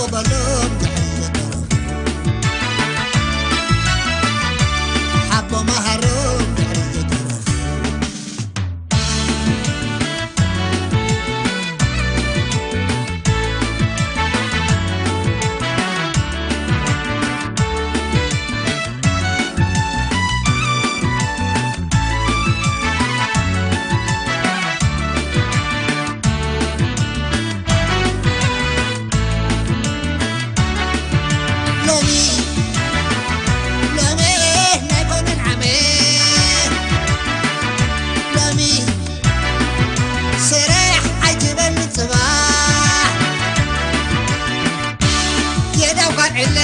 በሎም ድሕሪ ዝተረፉ፣ ሓቦ መሃሮም ድሕሪ ዝተረፉ። ሎሚ፣ ሎሚ ናይ ጎንን ዓመት፣ ሎሚ ስራሕ ኣይትበል ጽባሕ፣ የዳው ካልዕለ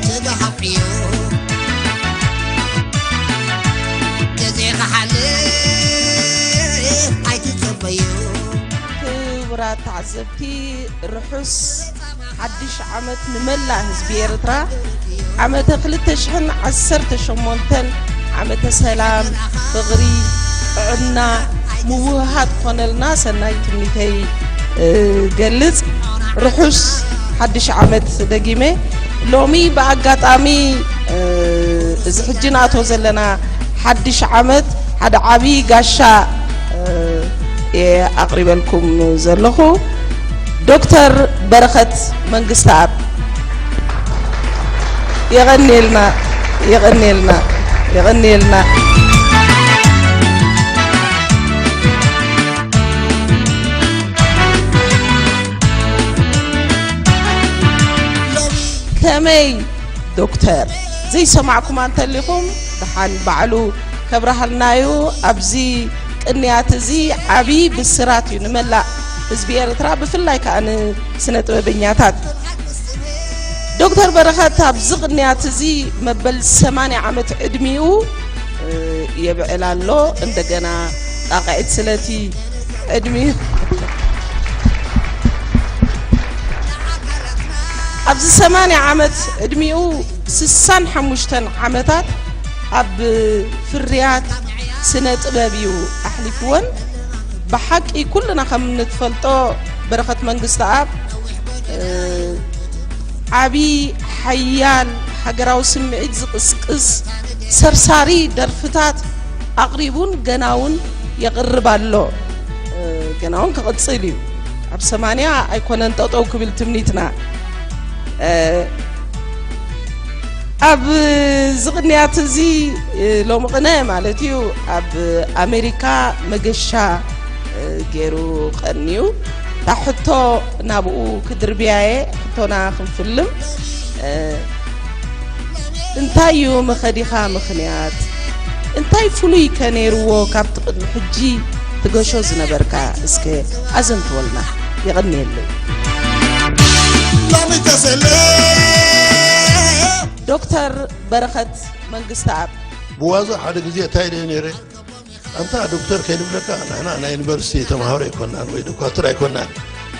ተጋሃብዮ፣ ግዜ ክሓልፍ ኣይትጸበዮ። ክቡራት ተዓዘብቲ፣ ርሑስ ሓድሽ ዓመት ንመላእ ህዝቢ ኤርትራ። ዓመተ ክልተ ሽሕን ዓሰርተ ሸሞንተን ዓመተ ሰላም፣ ፍቕሪ፣ ጥዕና፣ ምውህሃድ ክኾነልና ሰናይ ትምኒተይ እገልጽ። ርሑስ ሓድሽ ዓመት ደጊመ። ሎሚ ብኣጋጣሚ፣ እ፣ እዚ ሕጂ ንኣትዎ ዘለና ሓድሽ ዓመት ሓደ ዓቢ ጋሻ፣ እ፣ እየ ኣቕሪበልኩም ዘለኹ። ዶክተር በረኸት መንግስተኣብ። የቐንየልና፣ የቐንየልና፣ የቐንየልና። ከመይ ዶክተር፣ ዘይሰማዕኩማ እንተሊኹም፣ ደሓን ባዕሉ ከብርሃልና እዩ። ኣብዚ ቅንያት እዚ ዓቢ ብስራት እዩ ንመላእ ህዝቢ ኤርትራ፣ ብፍላይ ከኣ ንስነ ጥበበኛታት። ዶክተር በረኸት ኣብዚ ቅንያት እዚ መበል ሰማንያ ዓመት ዕድሚኡ፣ እ፣ የብዕል ኣሎ። እንደገና ጣቕዒት ስለቲ ዕድሚኡ። ኣብዚ ሰማንያ ዓመት ዕድሚኡ ስሳን ሓሙሽተን ዓመታት ኣብ ፍርያት ስነ ጥበብ እዩ ኣሕሊፍወን። ብሓቂ ኩልና ከም ንፈልጦ በረኸት መንግስተኣብ፣ እ፣ ዓቢ ሓያል ሃገራዊ ስምዒት ዝቕስቅስ ሰርሳሪ ደርፍታት ኣቕሪቡን ገና እውን የቕርብ ኣሎ። እ፣ ገና እውን ክቕጽል እዩ። ኣብ ሰማንያ ኣይኮነን ጠጠው ክብል ትምኒትና። እ፣ ኣብ ዝቕንያት እዚ፣ እ፣ ሎሚ ቅነ ማለት እዩ፣ ኣብ ኣሜሪካ መገሻ፣ እ፣ ገይሩ ቀንዩ። እታ ሕቶ ናብኡ ክድርብያ እየ፣ ሕቶና ክንፍልም። እ፣ እንታይ እዩ መኸዲኻ ምኽንያት? እንታይ ፍሉይ ከ ነይርዎ ካብቲ ቅድሚ ሕጂ ትገሾ ዝነበርካ? እስከ ኣዘንትወልና። የቐንየለይ። ሎሚ ተሰለ ዶክተር በረኸት መንግስተኣብ። ብዋዛ ሓደ ግዜ እንታይ ኢለ ነይረ? ኣንታ ዶክተር ከይንብለካ፣ ንሕና ናይ ዩኒቨርሲቲ ተማሃሮ ኣይኮናን ወይ ዶኳትር ኣይኮናን፣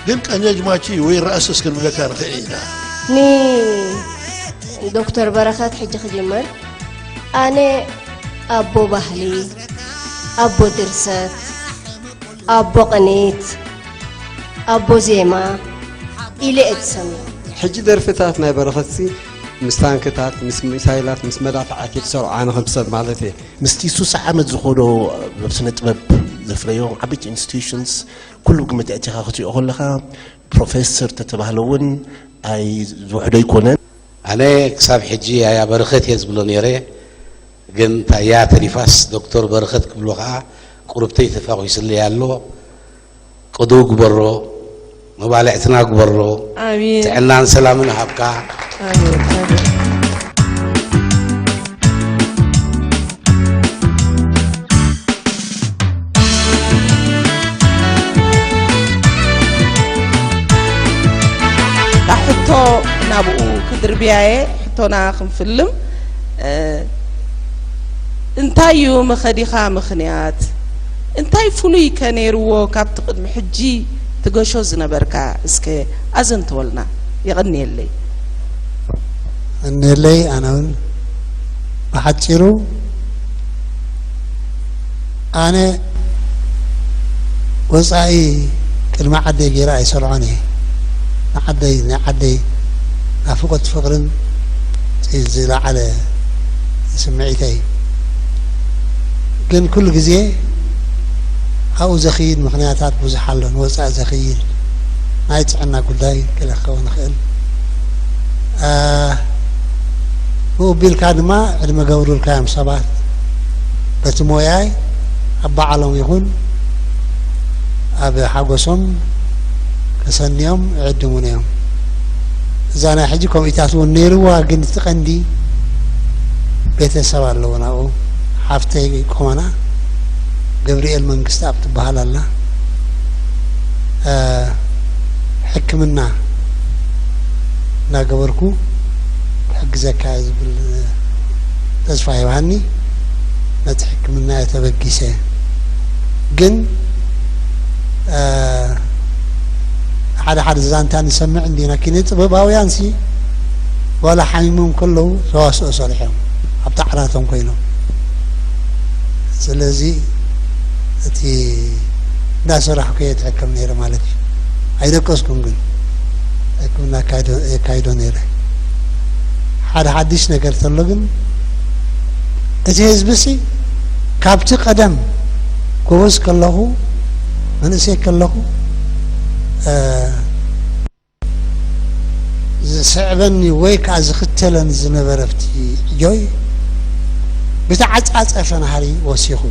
ግን ቀኛጅማቺ ወይ ራእስስ ክንብለካ ንኽእል ኢና። ንዶክተር በረኸት ሕጂ ክጅምር። ኣነ ኣቦ ባህሊ፣ ኣቦ ድርሰት፣ ኣቦ ቅኒት፣ ኣቦ ዜማ ኢለ እየ ዝሰምዮ። ሕጂ ደርፍታት ናይ በረኸትሲ ምስ ታንክታት፣ ምስ ሚሳይላት፣ ምስ መዳፍዓት እየ ዝሰርዖ፣ ኣነ ከም ሰብ ማለት እየ። ምስቲ ሱሳ ዓመት ዝኸዶ ኣብ ስነ ጥበብ ዘፍረዮም ዓበይቲ ኢንስቲትዩሽንስ ኩሉ ግምት ኣእቲኻ ክትሪኦ ከለኻ፣ ፕሮፌሰር ተተባህለ እውን ኣይ ዝውሕዶ ኣይኮነን። ኣነ ክሳብ ሕጂ ያያ በረኸት እየ ዝብሎ ነይረ፣ ግን ታያ ተሪፋስ ዶክተር በረኸት ክብሎ ከኣ ቁርብተይ ተፋኺስለይ ኣሎ። ቅዱው ግበሮ፣ መባልዕትና ግበሮ። ኣሜን። ጥዕናን ሰላምን ሃብካ። ኣሜን፣ ኣሜን። እታ ሕቶ ናብኡ ክድርብያ እየ፣ ሕቶና ክንፍልም። እ፣ እንታይ እዩ መኸዲኻ ምኽንያት? እንታይ ፍሉይ ከ ነይርዎ ካብቲ ቅድሚ ሕጂ ትገሾ ዝነበርካ? እስከ ኣዘንትወልና። የቐንየለይ። የቐንየለይ። ኣነ እውን ብሓጺሩ፣ ኣነ ወጻኢ ቅድሚ ዓደይ ገይረ ኣይሰርዖን እየ። ንዓደይ ናይ ዓደይ ናፍቆት ፍቅርን እቲ ዝለዓለ ስምዒተይ። ግን ኩሉ ግዜ ኣብኡ ዘኽይድ ምኽንያታት ብዙሕ ኣሎ። ንወፃኢ ዘኽይድ ናይ ጥዕና ጉዳይ ገለ ክኸውን ይኽእል። ብኡ ቢልካ ድማ ዕድመ ገብሩልካ እዮም ሰባት በቲ ሞያይ ኣብ በዓሎም ይኹን ኣብ ሓጎሶም ተሰኒዮም ይዕድሙን እዮም። እዛ ናይ ሕጂ ከምኡታት እውን ነይርዋ፣ ግን እቲ ቀንዲ ቤተሰብ ኣለዎ ናብኡ። ሓፍተይ ቆመና ገብርኤል መንግስቲ ኣብ ትበሃል ኣላ። ሕክምና እናገበርኩ ክሕግዘካ እየ ዝብል ተስፋ ይብሃኒ። ነቲ ሕክምና እየ ተበጊሰ። ግን ሓደ ሓደ ዛንታ ንሰምዕ እንዲና፣ ኪነ ጥበባውያን ሲ ዋላ ሓሚሞም ከለዉ ተዋስኦ ሰሪሖም ኣብቲ ዓራቶም ኮይኖም። ስለዚ እቲ እንዳሰራሕኩ እየ ትሕከም ነይረ ማለት እዩ። ኣይደቀስኩን ግን ሕክምና የካይዶ ነይረ። ሓደ ሓድሽ ነገር ተሎ ግን እቲ ህዝቢ ሲ ካብቲ ቀደም ጎበዝ ከለኹ መንእሰይ ከለኹ ዝስዕበኒ ወይ ከዓ ዝኽተለኒ ዝነበረ ኣብቲ ጆይ ብተዓፃፀፈ ናህሪ ወሲኹ።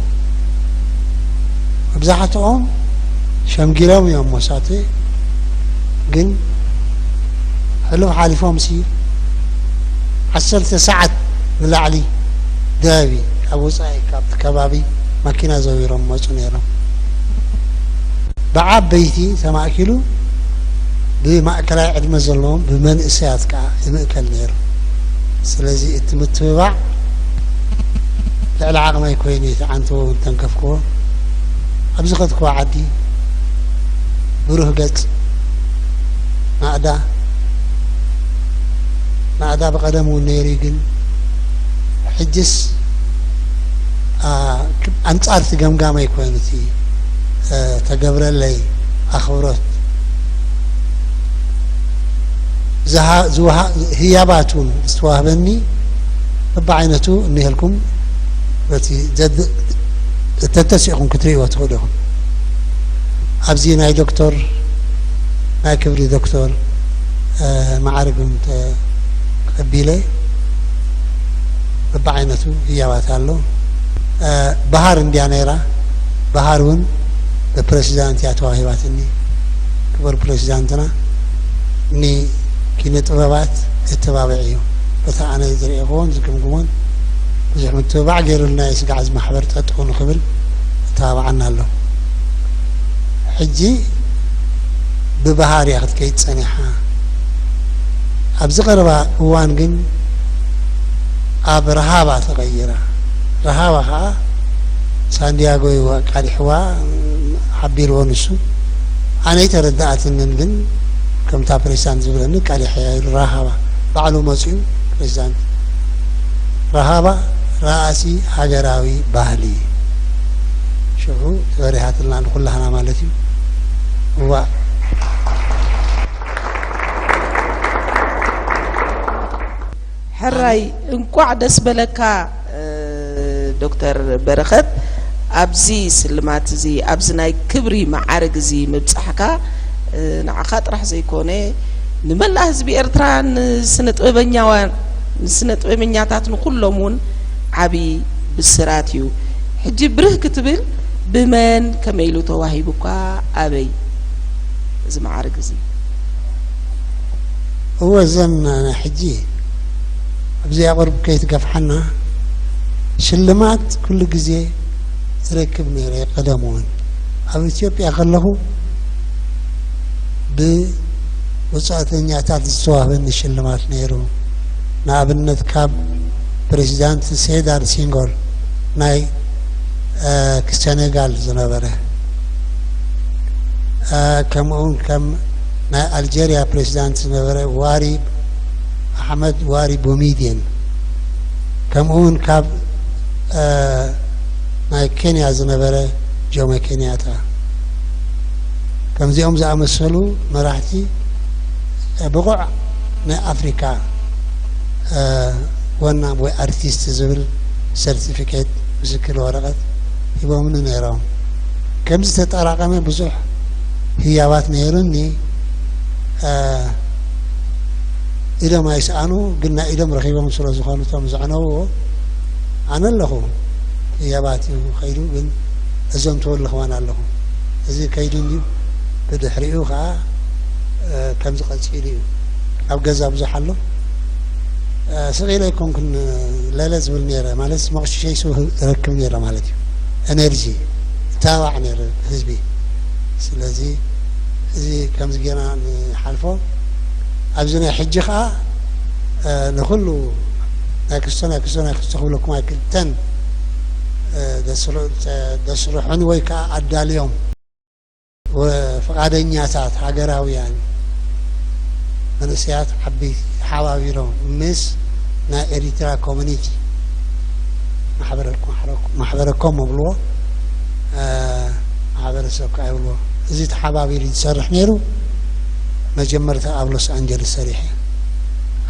መብዛሕትኦም ሸምጊሎም እዮም መሳት ግን ሕሉፍ ሓሊፎም ሲ ዓሰርተ ሰዓት ንላዕሊ ደቢ ካብ ወፃኢ ካብቲ ከባቢ ማኪና ዘዊሮም መፁ ነይሮም። ብዓበይቲ ተማእኪሉ ብማእከላይ ዕድመ ዘለዎም ብመንእሰያት ከዓ ይምእከል ነይሩ። ስለዚ እቲ ምትብባዕ ልዕሊ ዓቕመይ ኮይኑ እዩ ተዓንተዎ ተንከፍክዎ። ኣብዚ ከድክዋ ዓዲ ብሩህ ገጽ ናእዳ ናእዳ ብቐደም እውን ነይሩ እዩ፣ ግን ሕጅስ ኣንጻር እቲ ገምጋመይ ኮይኑ እቲ ተገብረለይ ኣኽብሮት ህያባት እውን ዝተዋህበኒ በብዓይነቱ እኒሀልኩም በቲ ተተሲእኹም ክትርእይዎ ትኽእሉ ኢኹም። ኣብዚ ናይ ዶክተር ናይ ክብሪ ዶክተር መዓርግ እውን ተቐቢለ በብዓይነቱ ህያባት ኣሎ። ባህር እንድያ ነይራ። ባህር እውን ብፕሬዚዳንት እያ ተዋሂባትኒ። ክቡር ፕሬዚዳንትና ንኪነ ጥበባት የተባብዕ እዩ። በታ ኣነ ዝርእኽዎን ዝግምግሞን ብዙሕ ምትብባዕ ገይሩልና እዩ። ስጋዕ እዚ ማሕበር ጠጠው ንኽብል እተባብዓና ኣሎ። ሕጂ ብባህር እያ ክትከይድ ጸኒሓ። ኣብዚ ቀረባ እዋን ግን ኣብ ረሃባ ተቐይራ። ረሃባ ኸዓ ሳንዲያጎ እዩ ኣቃሊሕዋ ሓቢርዎ ንሱ። ኣነ ኣይተረድኣትንን ግን ከምታ ፕሬዚዳንት ዝብለኒ ኣቃሊሐያ ኢሉ ረሃባ ባዕሉ መፂኡ ፕሬዚዳንት ረሃባ ራእሲ ሃገራዊ ባህሊ ሽዑ ተበሪሃትና ንኩላህና ማለት እዩ። እዋእ ሕራይ እንቋዕ ደስ በለካ ዶክተር በረኸት፣ ኣብዚ ስልማት እዚ ኣብዚ ናይ ክብሪ መዓርግ እዚ ምብጻሕካ ንዓኻ ጥራሕ ዘይኮነ ንመላእ ህዝቢ ኤርትራ ንስነ ጥበበኛዋን ንስነ ጥበበኛታት ንኩሎም እውን ዓቢ ብስራት እዩ። ሕጂ ብርህ ክትብል ብመን ከመይ ኢሉ ተዋሂቡካ ኣበይ እዚ መዓርግ እዚ? እወ እዘን ናይ ሕጂ ኣብዚኣ ቁርብ ከይትገፍሓና ሽልማት ኩሉ ግዜ እረክብ ነይረ። ቀደም እውን ኣብ ኢትዮጵያ ከለኹ ብወፃእተኛታት ዝተዋህበኒ ሽልማት ነይሩ። ንኣብነት ካብ ፕሬዚዳንት ሴዳር ሲንጎል ናይ ሰኔጋል ዝነበረ ከምኡውን ከም ናይ ኣልጀርያ ፕሬዚዳንት ዝነበረ ዋሪ ኣሕመድ ዋሪ ቡሚድየን ከምኡውን ካብ ናይ ኬንያ ዝነበረ ጆሞ ኬንያታ ከምዚኦም ዝኣመሰሉ መራሕቲ ብቑዕ ናይ ኣፍሪካ ወናም ወይ ኣርቲስት ዝብል ሰርቲፊኬት፣ ምስክር ወረቐት ሂቦምኒ ነይሮም። ከምዚ ተጠራቐመ ብዙሕ ህያባት ነይሩኒ። ኢዶም ኣይሰኣኑ፣ ግን ናይ ኢዶም ረኺቦም ስለ ዝኾኑ እቶም ዘዕነውዎ፣ ኣነ ኣለኹ። ህያባት እዩ ከይዱ፣ ግን እዞም ትወልኽዋን ኣለኹ። እዚ ከይዱ እንድዩ፣ ብድሕሪኡ ከዓ ከምዚ ቀፂሉ እዩ። ኣብ ገዛ ብዙሕ ኣሎ። ስቕ ኢለ ኣይኮንኩን ለለ ዝብል ነይረ፣ ማለት መቕሽሸይ ስብ ረክብ ነይረ ማለት እዩ። ኤነርጂ እታባዕ ነይረ ህዝቢ። ስለዚ እዚ ከምዚ ጌና ንሓልፎ። ኣብዚ ናይ ሕጂ ከዓ ንኩሉ ናይ ክስቶ፣ ናይ ክስቶ፣ ናይ ክስቶ ክብለኩም ኣይክእል። ተን ደስርሑኒ ወይ ከዓ ኣዳልዮም ፍቓደኛታት ሃገራውያን መንእሰያት ዓበይቲ ተሓባቢሮም ምስ ናይ ኤሪትራ ኮሚኒቲ ማሕበረኮም መብልዎ ማሕበረሰብ ከዓ ይብልዎ። እዚ ተሓባቢሩ ዝሰርሕ ነይሩ። መጀመርታ ኣብ ሎስ ኣንጀለስ ሰሪሐ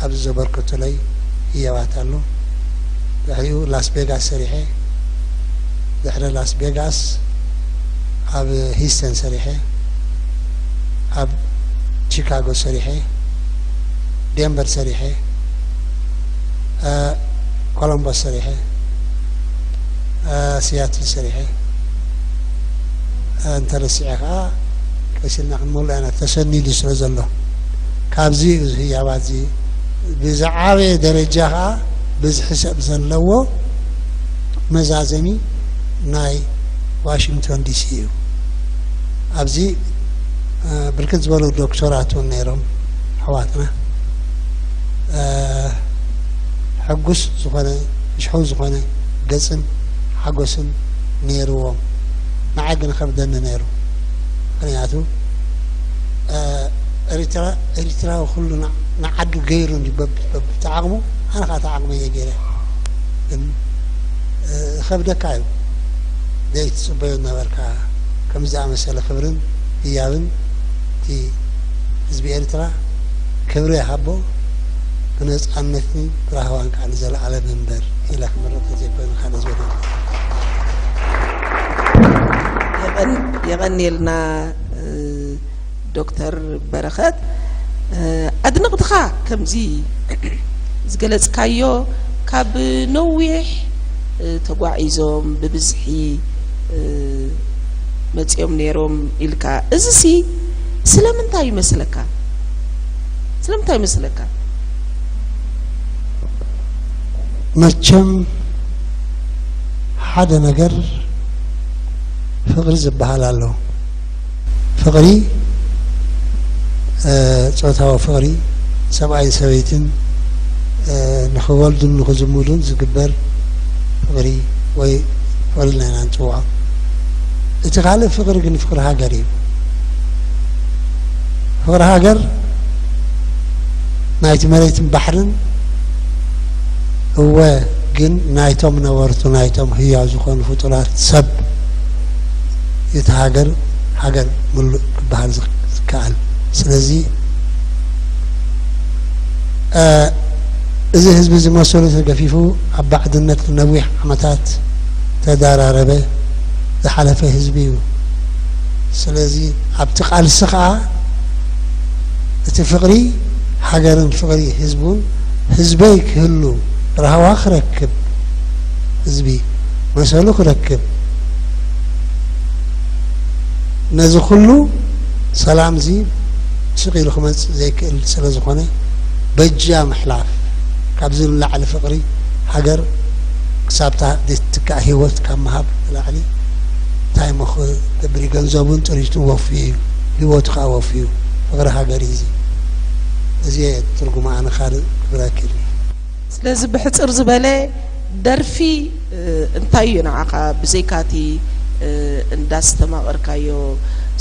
ኣብዚ ዘበርከቱለይ ህያባት ኣሎ። ድሕሪኡ ላስ ቬጋስ ሰሪሐ። ድሕሪ ላስ ቬጋስ ኣብ ሂስተን ሰሪሐ፣ ኣብ ቺካጎ ሰሪሐ፣ ዴንቨር ሰሪሐ፣ ኮሎምቦስ ሰሪሐ፣ ሲያትል ሰሪሐ። እንተረሲዐ ከዓ ቀሲልና ክንመልኦ ኢና፣ ተሰኒዱ ስለ ዘሎ። ካብዚ እዩ እዚ ህያባት እዚ ብዝዓበየ ደረጃ ከዓ ብዝሒ ሰብ ዘለዎ መዛዘሚ ናይ ዋሽንግቶን ዲሲ እዩ። ኣብዚ ብርክት ዝበሉ ዶክተራት እውን ነይሮም ኣሕዋትና። ሕጉስ ዝኾነ፣ ፍሽሕው ዝኾነ ገፅን ሓጎስን ነይርዎም። ንዓይ ግን ከብደኒ ነይሩ። ምክንያቱ ኤሪትራ፣ ኤሪትራዊ ኩሉ ንዓዱ ገይሩ እንዲ በብቲ ዓቕሙ፣ ኣነ ከዓ እቲ ዓቕመይ እየ ገይረ። ግን ከብደካ እዩ። ዘይትፅበዮ ነበርካ። ከምዚ ዝኣመሰለ ክብርን ህያብን እቲ ህዝቢ ኤርትራ ክብሪ ይሃቦ፣ ብነፃነትን ብራህዋን ከዓ ንዘለኣለም ይንበር ኢለ ክምርቕ ተዘይኮይኑ ካልእ ዝበለ የቐንየልና። ዶክተር በረኸት፣ ኣድነቕትኻ ከምዚ ዝገለጽካዮ ካብ ነዊሕ ተጓዒዞም ብብዝሒ መጺኦም ነይሮም ኢልካ፣ እዚሲ ስለምንታይ ይመስለካ? ስለምንታይ ይመስለካ? መቸም ሓደ ነገር ፍቕሪ ዝበሃል ኣሎ። ፍቕሪ ጾታዊ ፍቕሪ፣ ሰብኣይን ሰበይትን ንኽወልዱን ንኽዝምዱን ዝግበር ፍቕሪ ወይ ፍቕሪ ኢልና ኢና ንፅውዖ። እቲ ካልእ ፍቕሪ ግን ፍቕሪ ሃገር እዩ። ፍቕሪ ሃገር ናይቲ መሬትን ባሕርን እወ፣ ግን ናይቶም ነበርቱ፣ ናይቶም ህያው ዝኾኑ ፍጡራት ሰብ እቲ ሃገር፣ ሃገር ምሉእ ክበሃል ዝከኣል። ስለዚ እዚ ህዝቢ እዚ መሰሉ ተገፊፉ ኣብ ባዕድነት ንነዊሕ ዓመታት ተዳራረበ ዝሓለፈ ህዝቢ እዩ። ስለዚ ኣብቲ ቃልሲ ከዓ እቲ ፍቕሪ ሃገርን ፍቕሪ ህዝቡን፣ ህዝበይ ክህሉ ራህዋ ክረክብ፣ ህዝቢ መሰሉ ክረክብ፣ ነዚ ኩሉ ሰላም እዚ ስቕ ኢሉ ክመፅእ ዘይክእል ስለ ዝኾነ በጃ ምሕላፍ፣ ካብዚ ንላዕሊ ፍቕሪ ሃገር ክሳብታ ዘይትትካእ ህይወት ካብ ምሃብ ንላዕሊ እንታይ እሞ ክገብር እዩ? ገንዘቡን ጥሪቱን ወፍዩ እዩ፣ ህይወቱ ከዓ ወፍዩ። ፍቕሪ ሃገር እዩ እዚ። እዚ እየ ትርጉሙ ኣነ፣ ካልእ ክብረኪ ኢልኒ። ስለዚ ብሕጽር ዝበለ ደርፊ እንታይ እዩ ንዓኻ ብዘይካቲ እንዳስተማቐርካዮ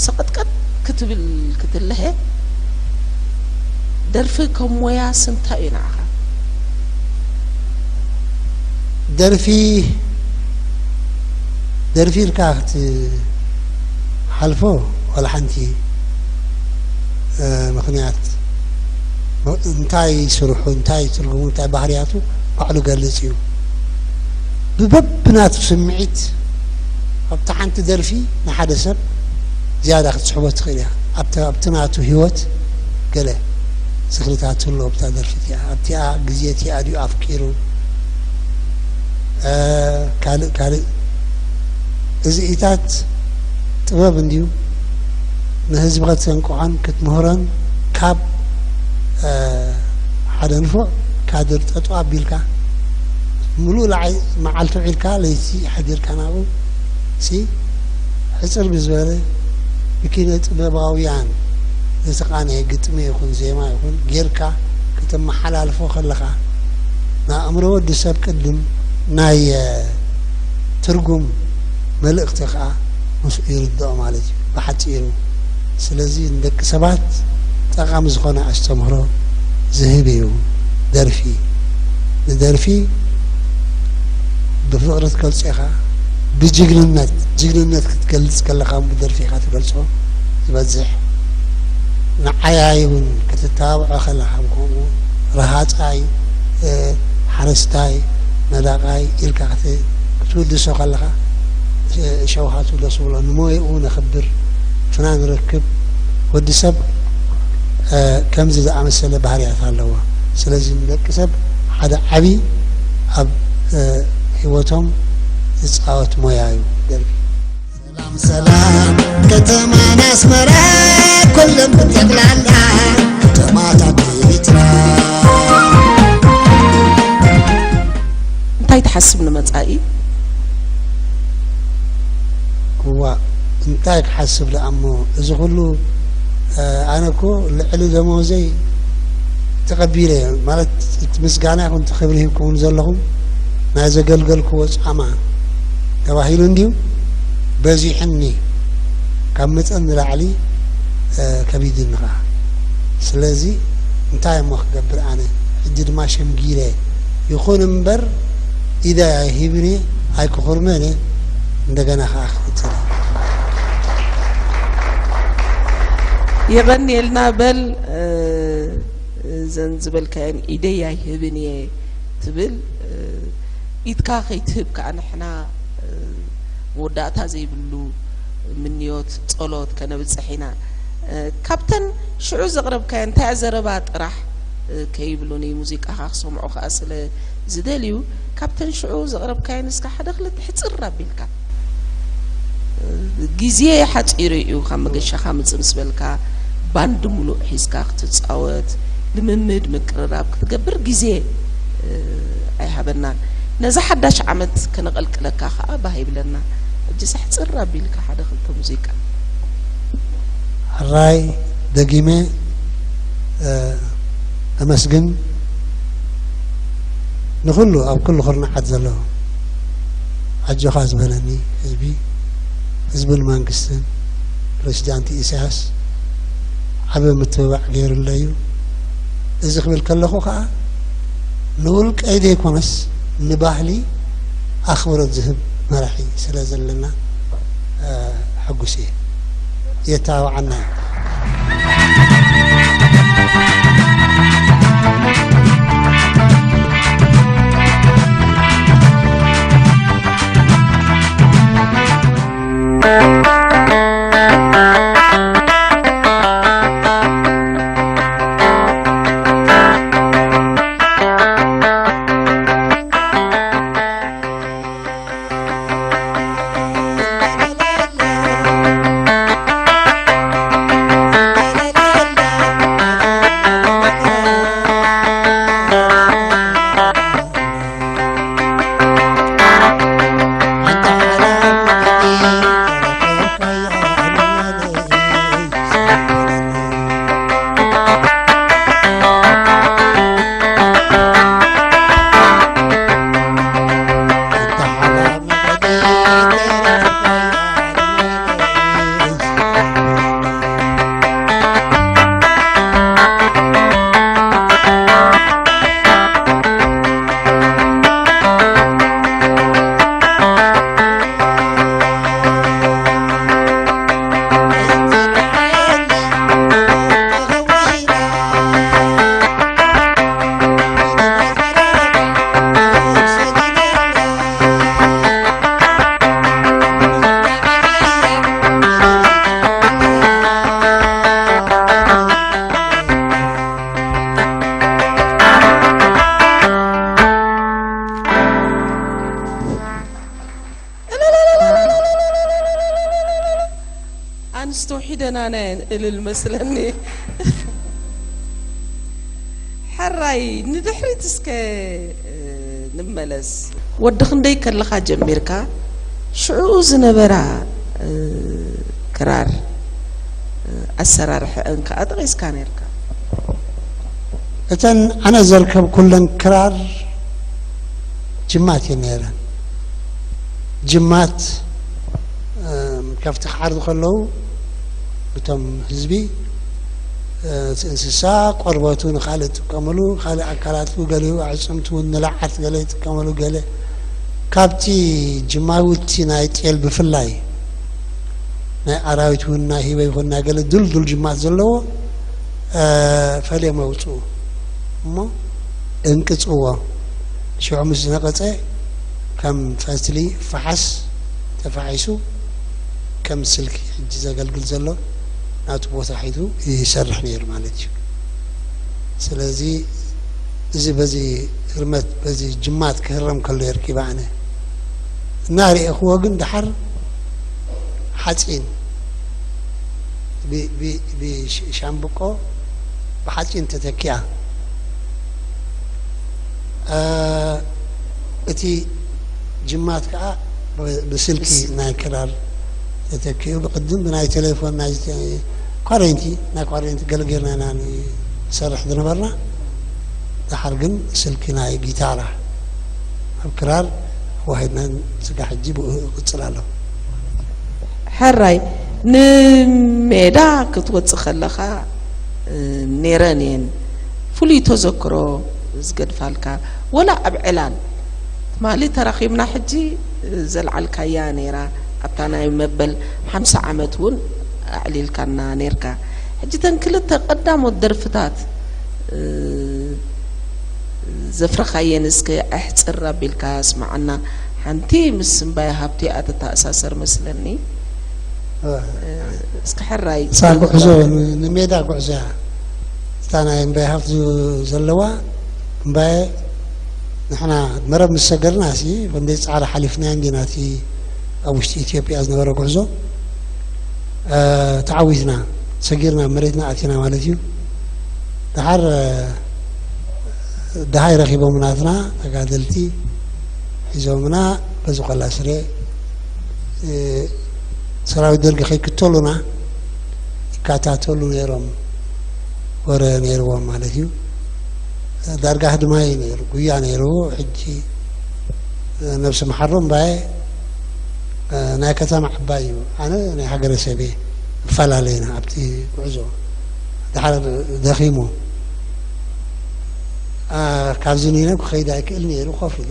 ሰቐጥቀጥ ክትብል ክትልሀ ደርፊ ከም ሞያስ እንታይ እዩ ንዓኻ? ደርፊ ደርፊ ኢልካ ክትሓልፎ ዋላ ሓንቲ ምኽንያት እንታይ ስርሑ፣ እንታይ ትርጉሙ፣ እንታይ ባህርያቱ ባዕሉ ገልጽ እዩ። ብበብናቱ ስምዒት ኣብቲ ሓንቲ ደርፊ ንሓደ ሰብ ዝያዳ ክትስሕቦ ትኽእል እያ። ኣብቲ ኣብቲ ናቱ ህይወት ገለ ዝኽርታት ትህልዎ ኣብታ ደርፊ እቲኣ። ኣብቲኣ ግዜ እቲኣ ድዩ ኣፍቂሩ? እ፣ ካልእ ካልእ እዚ ኢታት ጥበብ እንድዩ። ንህዝቢ ከተንቅሖን ክትምህሮን ካብ፣ እ፣ ሓደ ንፉዕ ካድር ጠጠው ኣቢልካ ምሉእ ለዓይ መዓልቲ ውዒልካ ለይቲ ሓዲርካ ናብኡ ሲ ሕጽር ብዝበለ ብኪነ ጥበባውያን ዝተቓነየ ግጥሚ ይኹን ዜማ ይኹን ጌርካ ከተመሓላልፎ ከለኻ ንኣእምሮ ወዲ ሰብ ቅድም ናይ፣ እ፣ ትርጉም መልእኽቲ ኸኣ ምስኡ ይርድኦ ማለት እዩ ብሓጺሩ። ስለዚ ንደቂ ሰባት ጠቓሚ ዝኾነ ኣስተምህሮ ዝህብ እዩ ደርፊ። ንደርፊ ብፍቕሪ ትገልጾ ኢኻ፣ ብጅግንነት፣ ጅግንነት ክትገልጽ ከለኻ እውን ብደርፊ ኢኻ ትገልጾ ዝበዝሕ። ንዓያይ እውን ክትተባብዖ ከለኻ ብከምኡ ረሃጻይ፣ እ፣ ሓረስታይ፣ ነዳቓይ ኢልካ ክት-፣ ክትውድሶ ከለኻ፣ እ፣ ሸውሃቱ ደስ ብሎ፣ ንሞያኡ ነኽብር፣ ፍናን ንረክብ። ወዲ ሰብ፣ እ፣ ከምዚ ዝኣመሰለ ባህርያት ኣለዎ። ስለዚ ንደቂ ሰብ ሓደ ዓቢ ኣብ፣ እ፣ ህይወቶም ዝጻወት ሞያ እዩ ደርፊ። ሰላም ሰላም ከተማና ኣስመራ፣ ኩሎም ብጠቕላላ ከተማታት ኤርትራ። እንታይ ትሓስብ ንመጻኢ? እዋ፣ እንታይ ክሓስብ ደኣ እሞ፣ እዚ ኩሉ፣ እ፣ ኣነ እኮ ልዕሊ ደሞዘይ ተቐቢለ፣ ማለት እቲ ምስጋና ይኹን እቲ ክብሪ ሂብኩምኒ ዘለኹም ናይ ዘገልገልክዎ ጻማ ተባሂሉ እንድዩ በዚሑኒ፣ ካብ መጠን ንላዕሊ፣ እ፣ ከቢዱኒ ኸዓ። ስለዚ እንታይ እሞ ክገብር ኣነ፣ ሕጂ ድማ ሸምጊለ፣ ይኹን እምበር ኢደ ኣይሂብን እየ፣ ኣይክኹርመን እየ፣ እንደገና ኸዓ ክፍትን እየ። የቐንየልና። በል፣ እ፣ እዘን ዝበልካየን ኢደይ ኣይህብን እየ ትብል፣ እ፣ ኢድካ ከይትህብ ከኣ ንሕና፣ እ፣ መወዳእታ ዘይብሉ ምንዮት፣ ጸሎት ከነብጽሕ ኢና። እ፣ ካብተን ሽዑ ዘቕረብካየን እንታይ ዘረባ ጥራሕ፣ እ፣ ከይብሉኒ ሙዚቃኻ ክሰምዑ ከኣ ስለ ዝደልዩ፣ ካብተን ሽዑ ዘቕረብካየን እስከ ሓደ ክልተ ሕጽር ኣቢልካ። ግዜ ሓጺሩ እዩ፣ ካብ መገሻኻ ምጽእ ምስ በልካ፣ ባንድ ሙሉእ ሒዝካ ክትጻወት፣ ልምምድ፣ ምቅርራብ ክትገብር ግዜ፣ እ፣ ኣይሃበናን። ነዛ ሓዳሽ ዓመት ከነቐልቅለካ ከኣ ባህ ይብለና። ሕጂ ሕጽር ኣቢልካ ሓደ ክልተ ሙዚቃ። ሕራይ ደጊመ፣ እ፣ ኣመስግን ንኹሉ ኣብ ኩሉ ኩርናዓት ዘለዉ። ኣጆኻ ዝበለኒ ህዝቢ፣ ህዝብን መንግስትን ፕሬዚዳንት ኢሳያስ ዓቢ ምትብባዕ ገይሩለይ እዩ። እዚ ክብል ከለኹ ከኣ ንውልቀይ ዘይኮነስ ንባህሊ ኣኽብሮት ዝህብ መራሒ ስለ ዘለና፣ እ፣ ሕጉስ እየ። የተባባዓና እዩ። ደናናየን እልል መስለኒ። ሕራይ ንድሕሪት እስከ፣ እ፣ ንመለስ። ወዲ ክንደይ ከለኻ ጀሚርካ ሽዑ ዝነበራ፣ እ፣ ክራር፣ እ፣ ኣሰራርሐአን ከኣ ጠቒስካ ነርካ። እተን ኣነ ዘርከብኩለን ክራር ጅማት እየን ነይረን። ጅማት፣ እም፣ ከፍቲ ክሓርዱ ከለዉ እቶም ህዝቢ፣ እ፣ እቲ እንስሳ ቆርበቱ ንኻልእ ይጥቀምሉ፣ ካልእ ኣካላቱ ገሊኡ ኣዕጽምቱ እውን ንለዓት ገለ ይጥቀምሉ፣ ገለ ካብቲ ጅማዊ እቲ ናይ ጤል ብፍላይ ናይ ኣራዊት እውን ናይ ህበይ ይኹን ናይ ገለ ድልዱል ጅማት ዘለዎ፣ እ፣ ፈልዮም የውፅኡ እሞ እንቅፅዎ። ሽዑ ምስ ዝነቐፀ ከም ፈትሊ ፈሓስ ተፋሒሱ ከም ስልኪ ሕጂ ዘገልግል ዘሎ ናቱ ቦታ ሒዙ ይሰርሕ ነይሩ ማለት እዩ። ስለዚ እዚ በዚ ህርመት፣ በዚ ጅማት ክህረም ከሎ የርኪበ ኣነ እናርኤኽዎ ግን ደሓር ሓፂን ብ-፣ ብ-፣ ብሽ-፣ ሻምብቆ ብሓፂን ተተኪኣ። እ፣ እቲ ጅማት ከዓ ብ-፣ ብስልኪ ናይ ክራር ተተኪኡ፣ ብቅድም ብናይ ቴሌፎን ናይ ተ-፣ ኳሬንቲ፣ ናይ ኳሬንቲ ገለ ጌርና ኢና ንሰርሕ ዝነበርና። ደሓር ግን ስልኪ ናይ ጊታራ ኣብ ክራር ዋሂድና ስጋ ሕጂ ብኡ ይቕጽል ኣሎ። ሕራይ ንሜዳ ክትወጽእ ከለኻ፣ እ፣ ነይረን እየን። ፍሉይ ተዘክሮ ዝገድፋልካ፣ ወላ ኣብ ዕላል ትማሊ ተራኺብና ሕጂ ዘልዓልካያ ነይራ፣ ኣብታ ናይ መበል ሓምሳ ዓመት እውን ኣዕሊልካና ነይርካ። ሕጂ እተን ክልተ ቀዳሞት ደርፍታት፣ እ፣ ዘፍረኻየን እስከ ኣሕጽር ኣቢልካ ስምዓና። ሓንቲ ምስ እምባየ ሃብቱ እያ ትተኣሳሰር መስለኒ። እ፣ እስከ ሕራይ እሳ ጉዕዞ ን-፣ ንሜዳ ጉዕዞ እያ። እታ ናይ እምባየ ሃብቱ ዘለዋ እምባየ ንሕና መረብ ምስ ሰገርና ሲ ክንደይ ጻዕሪ ሓሊፍናዮ እንዲና፣ እቲ ኣብ ውሽጢ ኢትዮጵያ ዝነበረ ጉዕዞ፣ እ፣ ተዓዊትና፣ ሰጊርና፣ መሬትና ኣቲና ማለት እዩ። ደሓር፣ እ፣ ደሃይ ረኺቦም ናትና ተጋደልቲ ሒዞምና፣ በዚ ቆላ ስረ፣ እ፣ ሰራዊት ደርጊ ከይክተሉና ይከታተሉ ነይሮም፣ ወረ ነይርዎም ማለት እዩ። ዳርጋ ህድማይ ነይሩ፣ ጉያ ነይሩ። ሕጂ ነብሲ መሓሮ እምባየ ናይ ከተማ ዕባይ እዩ። ኣነ ናይ ሃገረ ሰቤ እፈላለየና ኣብቲ ጉዕዞ። ደሓር ደኺሙ፣ ኣ፣ ካብዚ ንነ ክኸይድ ኣይክእል ነይሩ፣ ኮፍ ኢሉ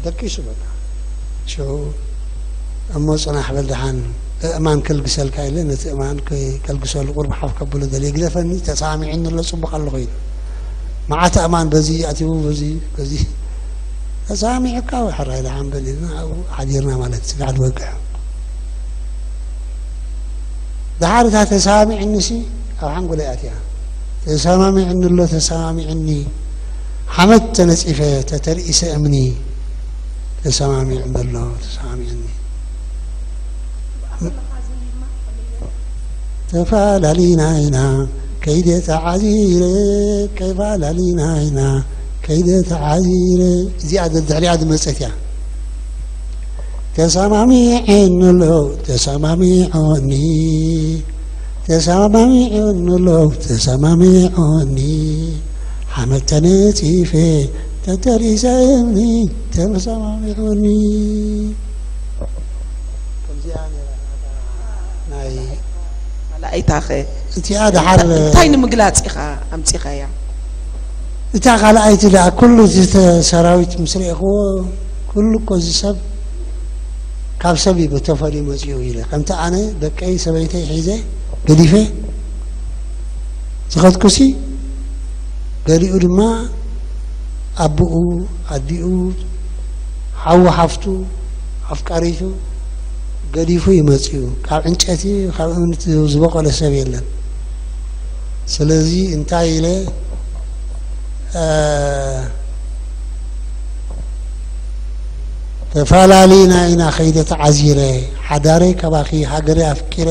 ደቂሱ በቃ። ሽዑ እሞ ጽናሕ በል ደሓን፣ እእማን ከልግሰልካ ኢለ ነቲ እእማን ከ-፣ ከልግሰሉ ቁሩብ ሓፍ ከብሎ ደልየ፣ ግደፈኒ፣ ተሰማሚዕኒ ኣሎ፣ ጽቡቕ ኣለኹ ኢሉ። መዓት ኣእማን በዚ ኣትዩ፣ በዚ፣ በዚ ተሰማሚዑካ፣ ሕራይ ደሓን በል ኢልና ኣብኡ ሓዲርና ማለት እዩ፣ ስጋዕ ዝወግሕ። ደሓር እታ ተሰማሚዕኒሲ ኣብ ሓንጎለይ ኣትያ። ተሰማሚዕኒ ኣሎ፣ ተሰማሚዕኒ። ሓመድ ተነጺፈ፣ ተተርኢሰ እምኒ። ተሰማሚዕኒ ኣሎ፣ ተሰማሚዕኒ። ተፋላሊና ኢና ከይደ ተዓዚረ፣ ከይፋላሊና ኢና ከይደ ተዓዚረ። እዚኣ ድሕሪኣ ዝመጸት እያ። ተሰማሚዐኒ ኣሎ፣ ተሰማሚዖኒ፣ ተሰማሚዐኒ ኣሎ፣ ተሰማሚዖኒ። ሓመድ ተነጺፈ፣ ተተሪሰ እምኒ፣ ተሰማሚዖኒ። ከምዚኣ ነይራ ናይ ካልኣይታኸ እቲኣ ደሓር እንታይ ንምግላጽ ኢኻ ኣምጺኻያ? እታ ካልኣይቲ ደኣ ኩሉ እዚ ተ-፣ ሰራዊት ምስ ረኤኽዎ፣ ኩሉ እኮ እዚ ሰብ ካብ ሰብ እዩ ተፈልዩ መጺኡ ኢለ። ከምቲ ኣነ ደቀይ ሰበይተይ ሒዘ ገዲፈ ዝኸድኩሲ፣ ገሊኡ ድማ ኣቦኡ፣ ኣዲኡ፣ ሓዉ፣ ሓፍቱ፣ ኣፍቃሪቱ ገዲፉ እዩ መጺኡ። ካብ ዕንጨቲ፣ ካብ እምኒ ዝበቖለ ሰብ የለን። ስለዚ እንታይ ኢለ፣ እ፣ ተፈላሊና ኢና ከይደ ተዓዚረ፣ ሓዳረይ ካባኺ፣ ሃገረይ ኣፍቂረ፣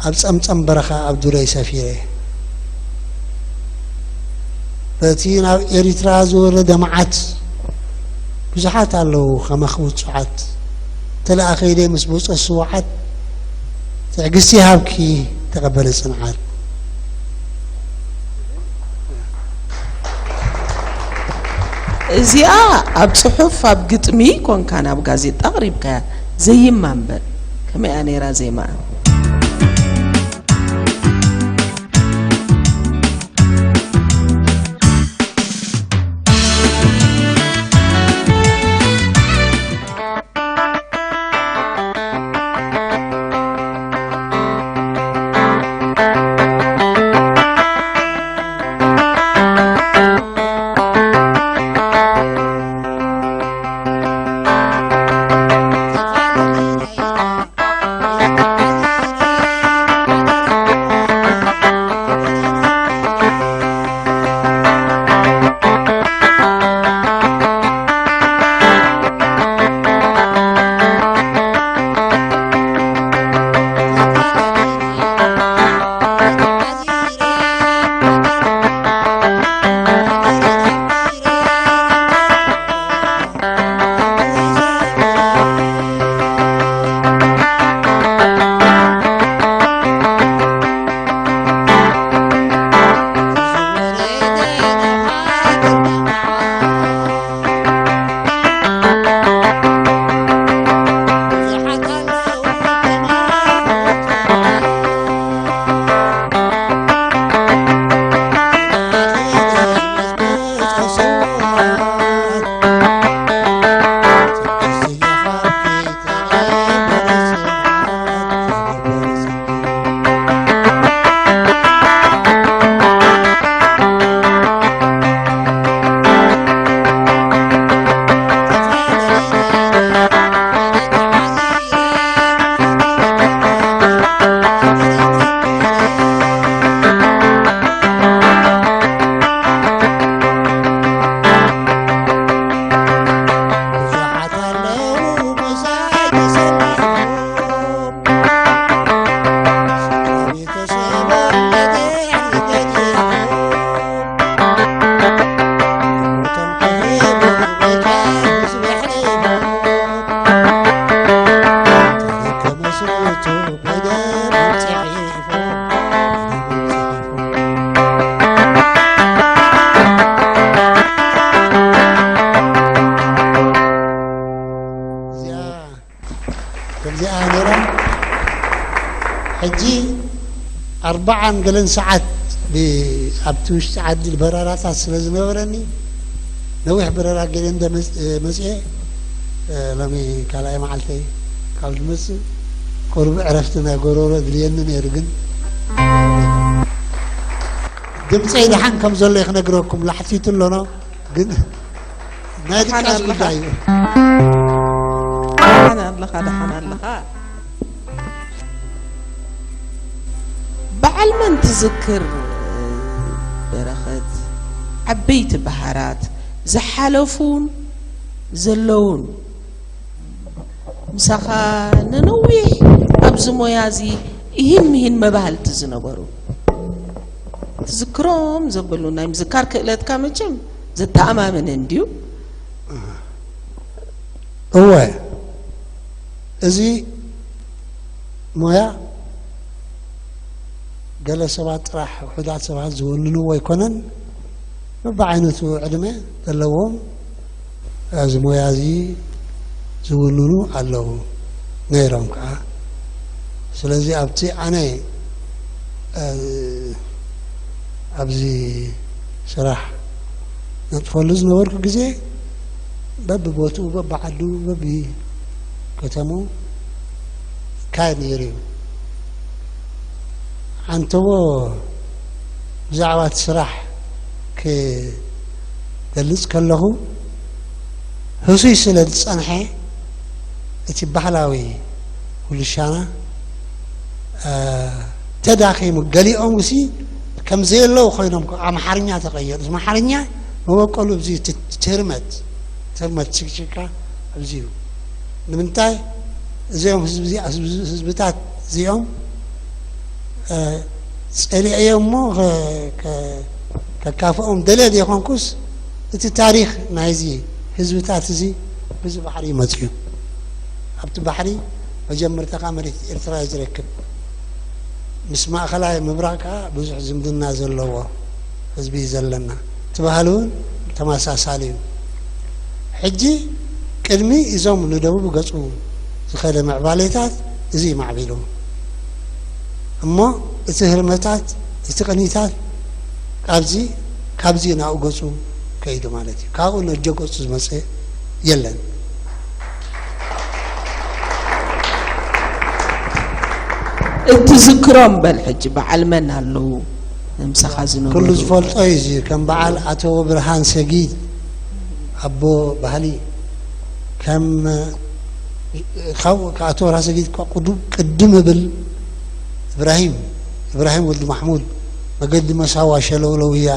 ኣብ ጸምጸም በረኻ ኣብ ዱረይ ሰፊረ። በቲ ናብ ኤሪትራ ዝወረደ መዓት ብዙሓት ኣለዉ ከማኺ ውጹዓት። ተለኣኸይደ ምስ ብጾት ስዉዓት ትዕግስቲ ይሃብኪ ተቐበሊ ጽንዓት። እዚኣ ኣብ ጽሑፍ ኣብ ግጥሚ ኮንካ ናብ ጋዜጣ ኣቕሪብካያ። ዘይማ እምበር ከመይ እያ ነይራ ዜማኣ? እዚኣ ከምዚኣ ነይራ። ሕጂ ኣርባዓን ገለን ሰዓት ብ-፣ ኣብቲ ውሽጢ ዓዲ በረራታት ስለ ዝነበረኒ፣ ነዊሕ በረራ ገይረ እንደ መጽ-፣ መጽኤ፣ እ፣ ሎሚ ካልኣይ መዓልተይ ካብ ዝመጽእ፣ ቁሩብ ዕረፍቲ ናይ ጎሮሮ ድልየኒ ነይሩ፣ ግን ድምፀይ ደሓን ከም ዘሎ ክነግረኩም ላሕቲቱ ኣሎኖ፣ ግን ናይ ድቃስ ጉዳይ እዩ። ደሓን ኣለኻ፣ ደሓን ኣለኻ። በዓል መን ትዝክር በረኸት? ዓበይቲ በሃራት ዝሓለፉን ዘለውን ምሳኻ ንነዊሕ ኣብዚ ሞያ እዚ እሂን ምሂን መባህልቲ ዝነበሩ ትዝክሮም ዘበሉ ናይ ምዝካር ክእለትካ መቸም ዘተኣማምን እንድዩ። እወ፣ እዚ ሞያ ገለ ሰባት ጥራሕ፣ ውሑዳት ሰባት ዝውንንዎ ኣይኮነን። በብዓይነቱ ዕድመ ዘለዎም እዚ ሞያ እዚ ዝውንኑ ኣለዉ ነይሮም ከዓ። ስለዚ ኣብቲ ኣነ፣ እ፣ ኣብዚ ስራሕ ነጥፈሉ ዝነበርኩ ግዜ በብቦትኡ፣ በብዓዱ፣ በብከተምኡ ይካየድ ነይሩ እዩ። ዓንተቦ ብዛዕባ እቲ ስራሕ ክገልጽ ከለኹ፣ ህሱይ ስለ ዝጸንሐ፣ እቲ ባህላዊ ኩልሻና፣ እ፣ ተዳኺሙ፣ ገሊኦምሲ ከም ዘየለዉ ኮይኖም፣ ኣምሓርኛ ተቐየሩ። እዚ ኣምሓርኛ መበቆሉ ኣብዚ ት-፣ ትርመት፣ ትርመት ችክችካ ኣብዚ እዩ። ንምንታይ? እዚኦም ህዝቢ፣ ህዝብታት እዚኦም ጸሊዐዮ እሞ ከካፍኦም ደልየ ዘይኮንኩስ፣ እቲ ታሪኽ ናይዚ ህዝብታት እዚ ብዚ ባሕሪ እዩ መፅዩ። ኣብቲ ባሕሪ መጀመርታ ከዓ መሬት ኤርትራ እዩ ዝረክብ። ምስ ማእኸላይ ምብራቕ ከዓ ብዙሕ ዝምድና ዘለዎ ህዝቢ እዩ ዘለና። እቲ ባህሊ እውን ተመሳሳሊ እዩ። ሕጂ ቅድሚ እዞም ንደቡብ ገፁ ዝኸደ ምዕባሌታት እዚ እዩ ማዕቢሉ። እሞ እቲ ህርመታት፣ እቲ ቅኒታት ካብዚ ካብዚ ናብኡ ገፁ ከይዱ ማለት እዩ። ካብኡ ነጀ ገፁ ዝመፀ የለን። እትዝክሮም በል ሕጂ በዓል መን ኣለዉ ምሳኻ ዝነበሩ? ኩሉ ዝፈልጦ እዩ። እዚ ከም በዓል ኣቶ ብርሃን ሰጊድ ኣቦ ባህሊ፣ ከም ካብኡ ኣቶ ብርሃን ሰጊድ እኳ ቅድም እብል እብራሂም እብራሂም ወዲ ማሕሙድ መገዲ መሳዋ ሸለውለውያ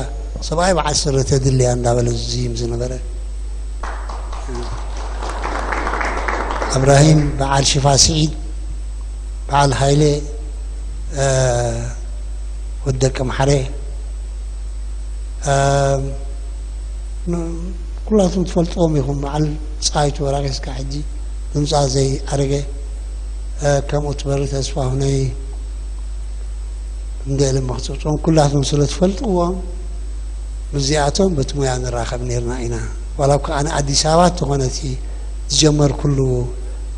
ሰብኣይ በዓል ስረ ተድልያ እንዳበለ ዝዝይም ዝነበረ። እብራሂም በዓል ሽፋ ስዒድ፣ በዓል ሃይለ ወዲ ደቂ ኣምሓረ፣ ኩላትኩም ትፈልጥዎም ኢኹም። በዓል ፀሃይቱ ወራቂ እስካብ ሕጂ ድምፃ ዘይኣረገ፣ ከምኡ ትበሪ ተስፋሁነይ እንደ ኢለ መኽፅፅኦም ኩላትኩም ስለ ትፈልጥዎም ምስዚኣቶም በቲ ሙያ ንራኸብ ነይርና ኢና። ዋላ እኳ ኣነ ኣዲስ ኣበባ እንተኾነ እቲ ዝጀመርኩሉ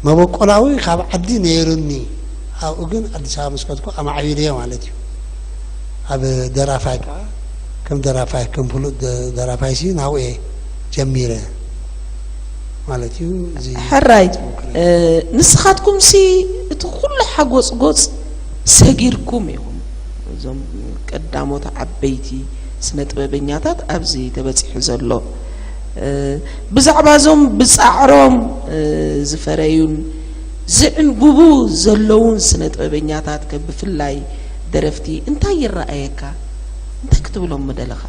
መበቆላዊ ካብ ዓዲ ነይሩኒ፣ ኣብኡ ግን ኣዲስ ኣበባ ምስ ከድኩ ኣማዕቢለዮ ማለት እዩ። ኣብ ደራፋይ ከዓ ከም ደራፋይ ከም ፍሉጥ ደራፋይሲ ናብኡ እየ ጀሚረ ማለት እዩ። እዚ ሕራይ ንስኻትኩምሲ እቲ ኩሉ ሓጎፅጎፅ ሰጊርኩም ኢኹም። እዞም ቀዳሞት ዓበይቲ ስነ ጥበበኛታት ኣብዚ ተበፂሑ ዘሎ ብዛዕባ እዞም ብፃዕሮም ዝፈረዩን ዝዕንብቡ ዘለውን ስነ ጥበበኛታት ከ ብፍላይ ደረፍቲ እንታይ ይረኣየካ? እንታይ ክትብሎም ምደለኻ?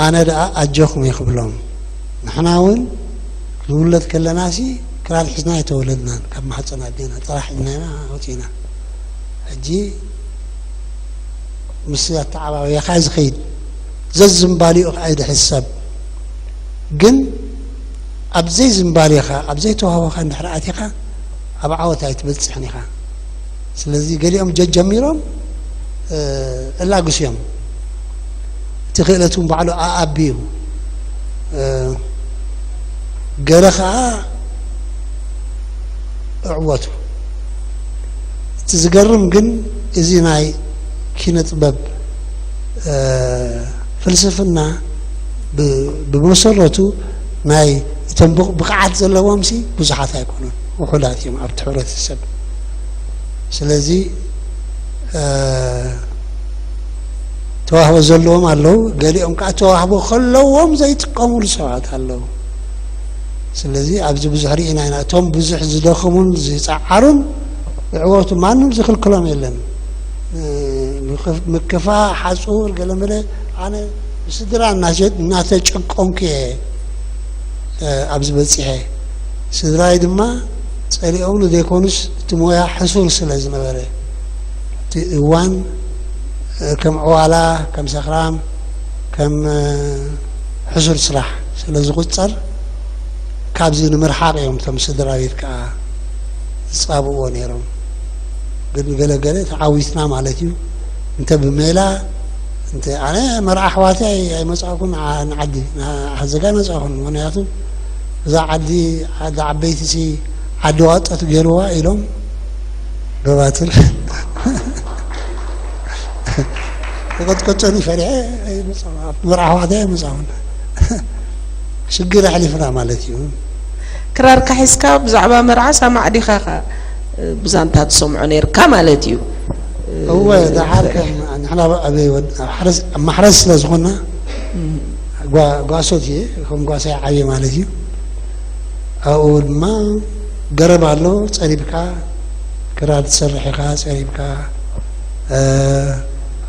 ኣነ ደኣ ኣጆኹም እየ ክብሎም። ንሕና እውን ንውለድ ከለናሲ ክራር ሒዝና ኣይተወለድናን፣ ካብ ማህፀን ኣዴና ጥራሕ ሒዝና ኢና ወፂና። ሕጂ ምስ ኣተዓባብያኻ እዩ ዝኸይድ። ዘዝምባሊኡ ከዓ ይድሕዝ ሰብ። ግን ኣብ ዘይዝምባሌኻ፣ ኣብ ዘይተዋህቦኻ እንድሕር ኣቲኻ ኣብ ዓወት ኣይትበፅሕን ኢኻ። ስለዚ ገሊኦም ጀጀሚሮም እላግስ እዮም። እቲ ክእለት እውን ባዕሉ ኣኣቢ እዩ። ገለ ከዓ እዕወቱ። እቲ ዝገርም ግን እዚ ናይ ኪነ ጥበብ ፍልስፍና ብመሰረቱ ናይ እቶም ብቕዓት ዘለዎም ሲ ብዙሓት ኣይኮኑን፣ ውሑዳት እዮም ኣብቲ ሕብረተሰብ። ስለዚ ተዋህቦ ዘለዎም ኣለዉ፣ ገሊኦም ከዓ ተዋህቦ ከለዎም ዘይጥቀሙሉ ሰባት ኣለዉ። ስለዚ ኣብዚ ብዙሕ ርኢና ኢና። እቶም ብዙሕ ዝደኸሙን ዝፀዓሩን ዕወቱ ማንም ዝኽልክሎም የለን። ምክፋ ሓፁር ገለመለ ኣነ ብስድራ እናተጨቆንኩ እየ ኣብዚ በፂሐ። ስድራይ ድማ ፀሊኦምሉ ዘይኮኑስ እቲ ሞያ ሕሱር ስለ ዝነበረ እቲ እዋን ከም ዕዋላ ከም ሰኽራም ከም ሕሱር ስራሕ ስለ ዝቑፀር ካብዚ ንምርሓቕ እዮም እቶም ስድራ ቤት ከዓ ዝፃብእዎ ነይሮም። ግን ገለ ገለ ተዓዊትና ማለት እዩ። እንተ ብሜላ እንተ ኣነ መርዓ ኣሕዋተይ ኣይመፃእኩን ንዓዲ ንሓዘጋ ኣይመፃእኩን። ምክንያቱ እዛ ዓዲ ዓዲ ዓበይቲ ሲ ዓዲ ዋጠት ገይርዋ ኢሎም ገባትር ተቀጥቀጨኒ ፈሪሐ ኣይመፃእኩን። ኣብቲ መርዓ ኣሕዋተይ ኣይመፃእኩን። ሽግር ኣሕሊፍና ማለት እዩ። ክራርካ ሒዝካ ብዛዕባ መርዓ ሳማዕ ዲኻ ብዛንታ ትሰምዖ ነይርካ ማለት እዩ። እወ ደሓር ከም ንሕና ኣብ ማሕረስ ስለ ዝኾንና ጓሶት እየ ከም ጓሳይ ዓብየ ማለት እዩ። ኣብኡ ድማ ገረብ ኣሎ፣ ፀሪብካ ክራር ትሰርሕ ኢኻ፣ ፀሪብካ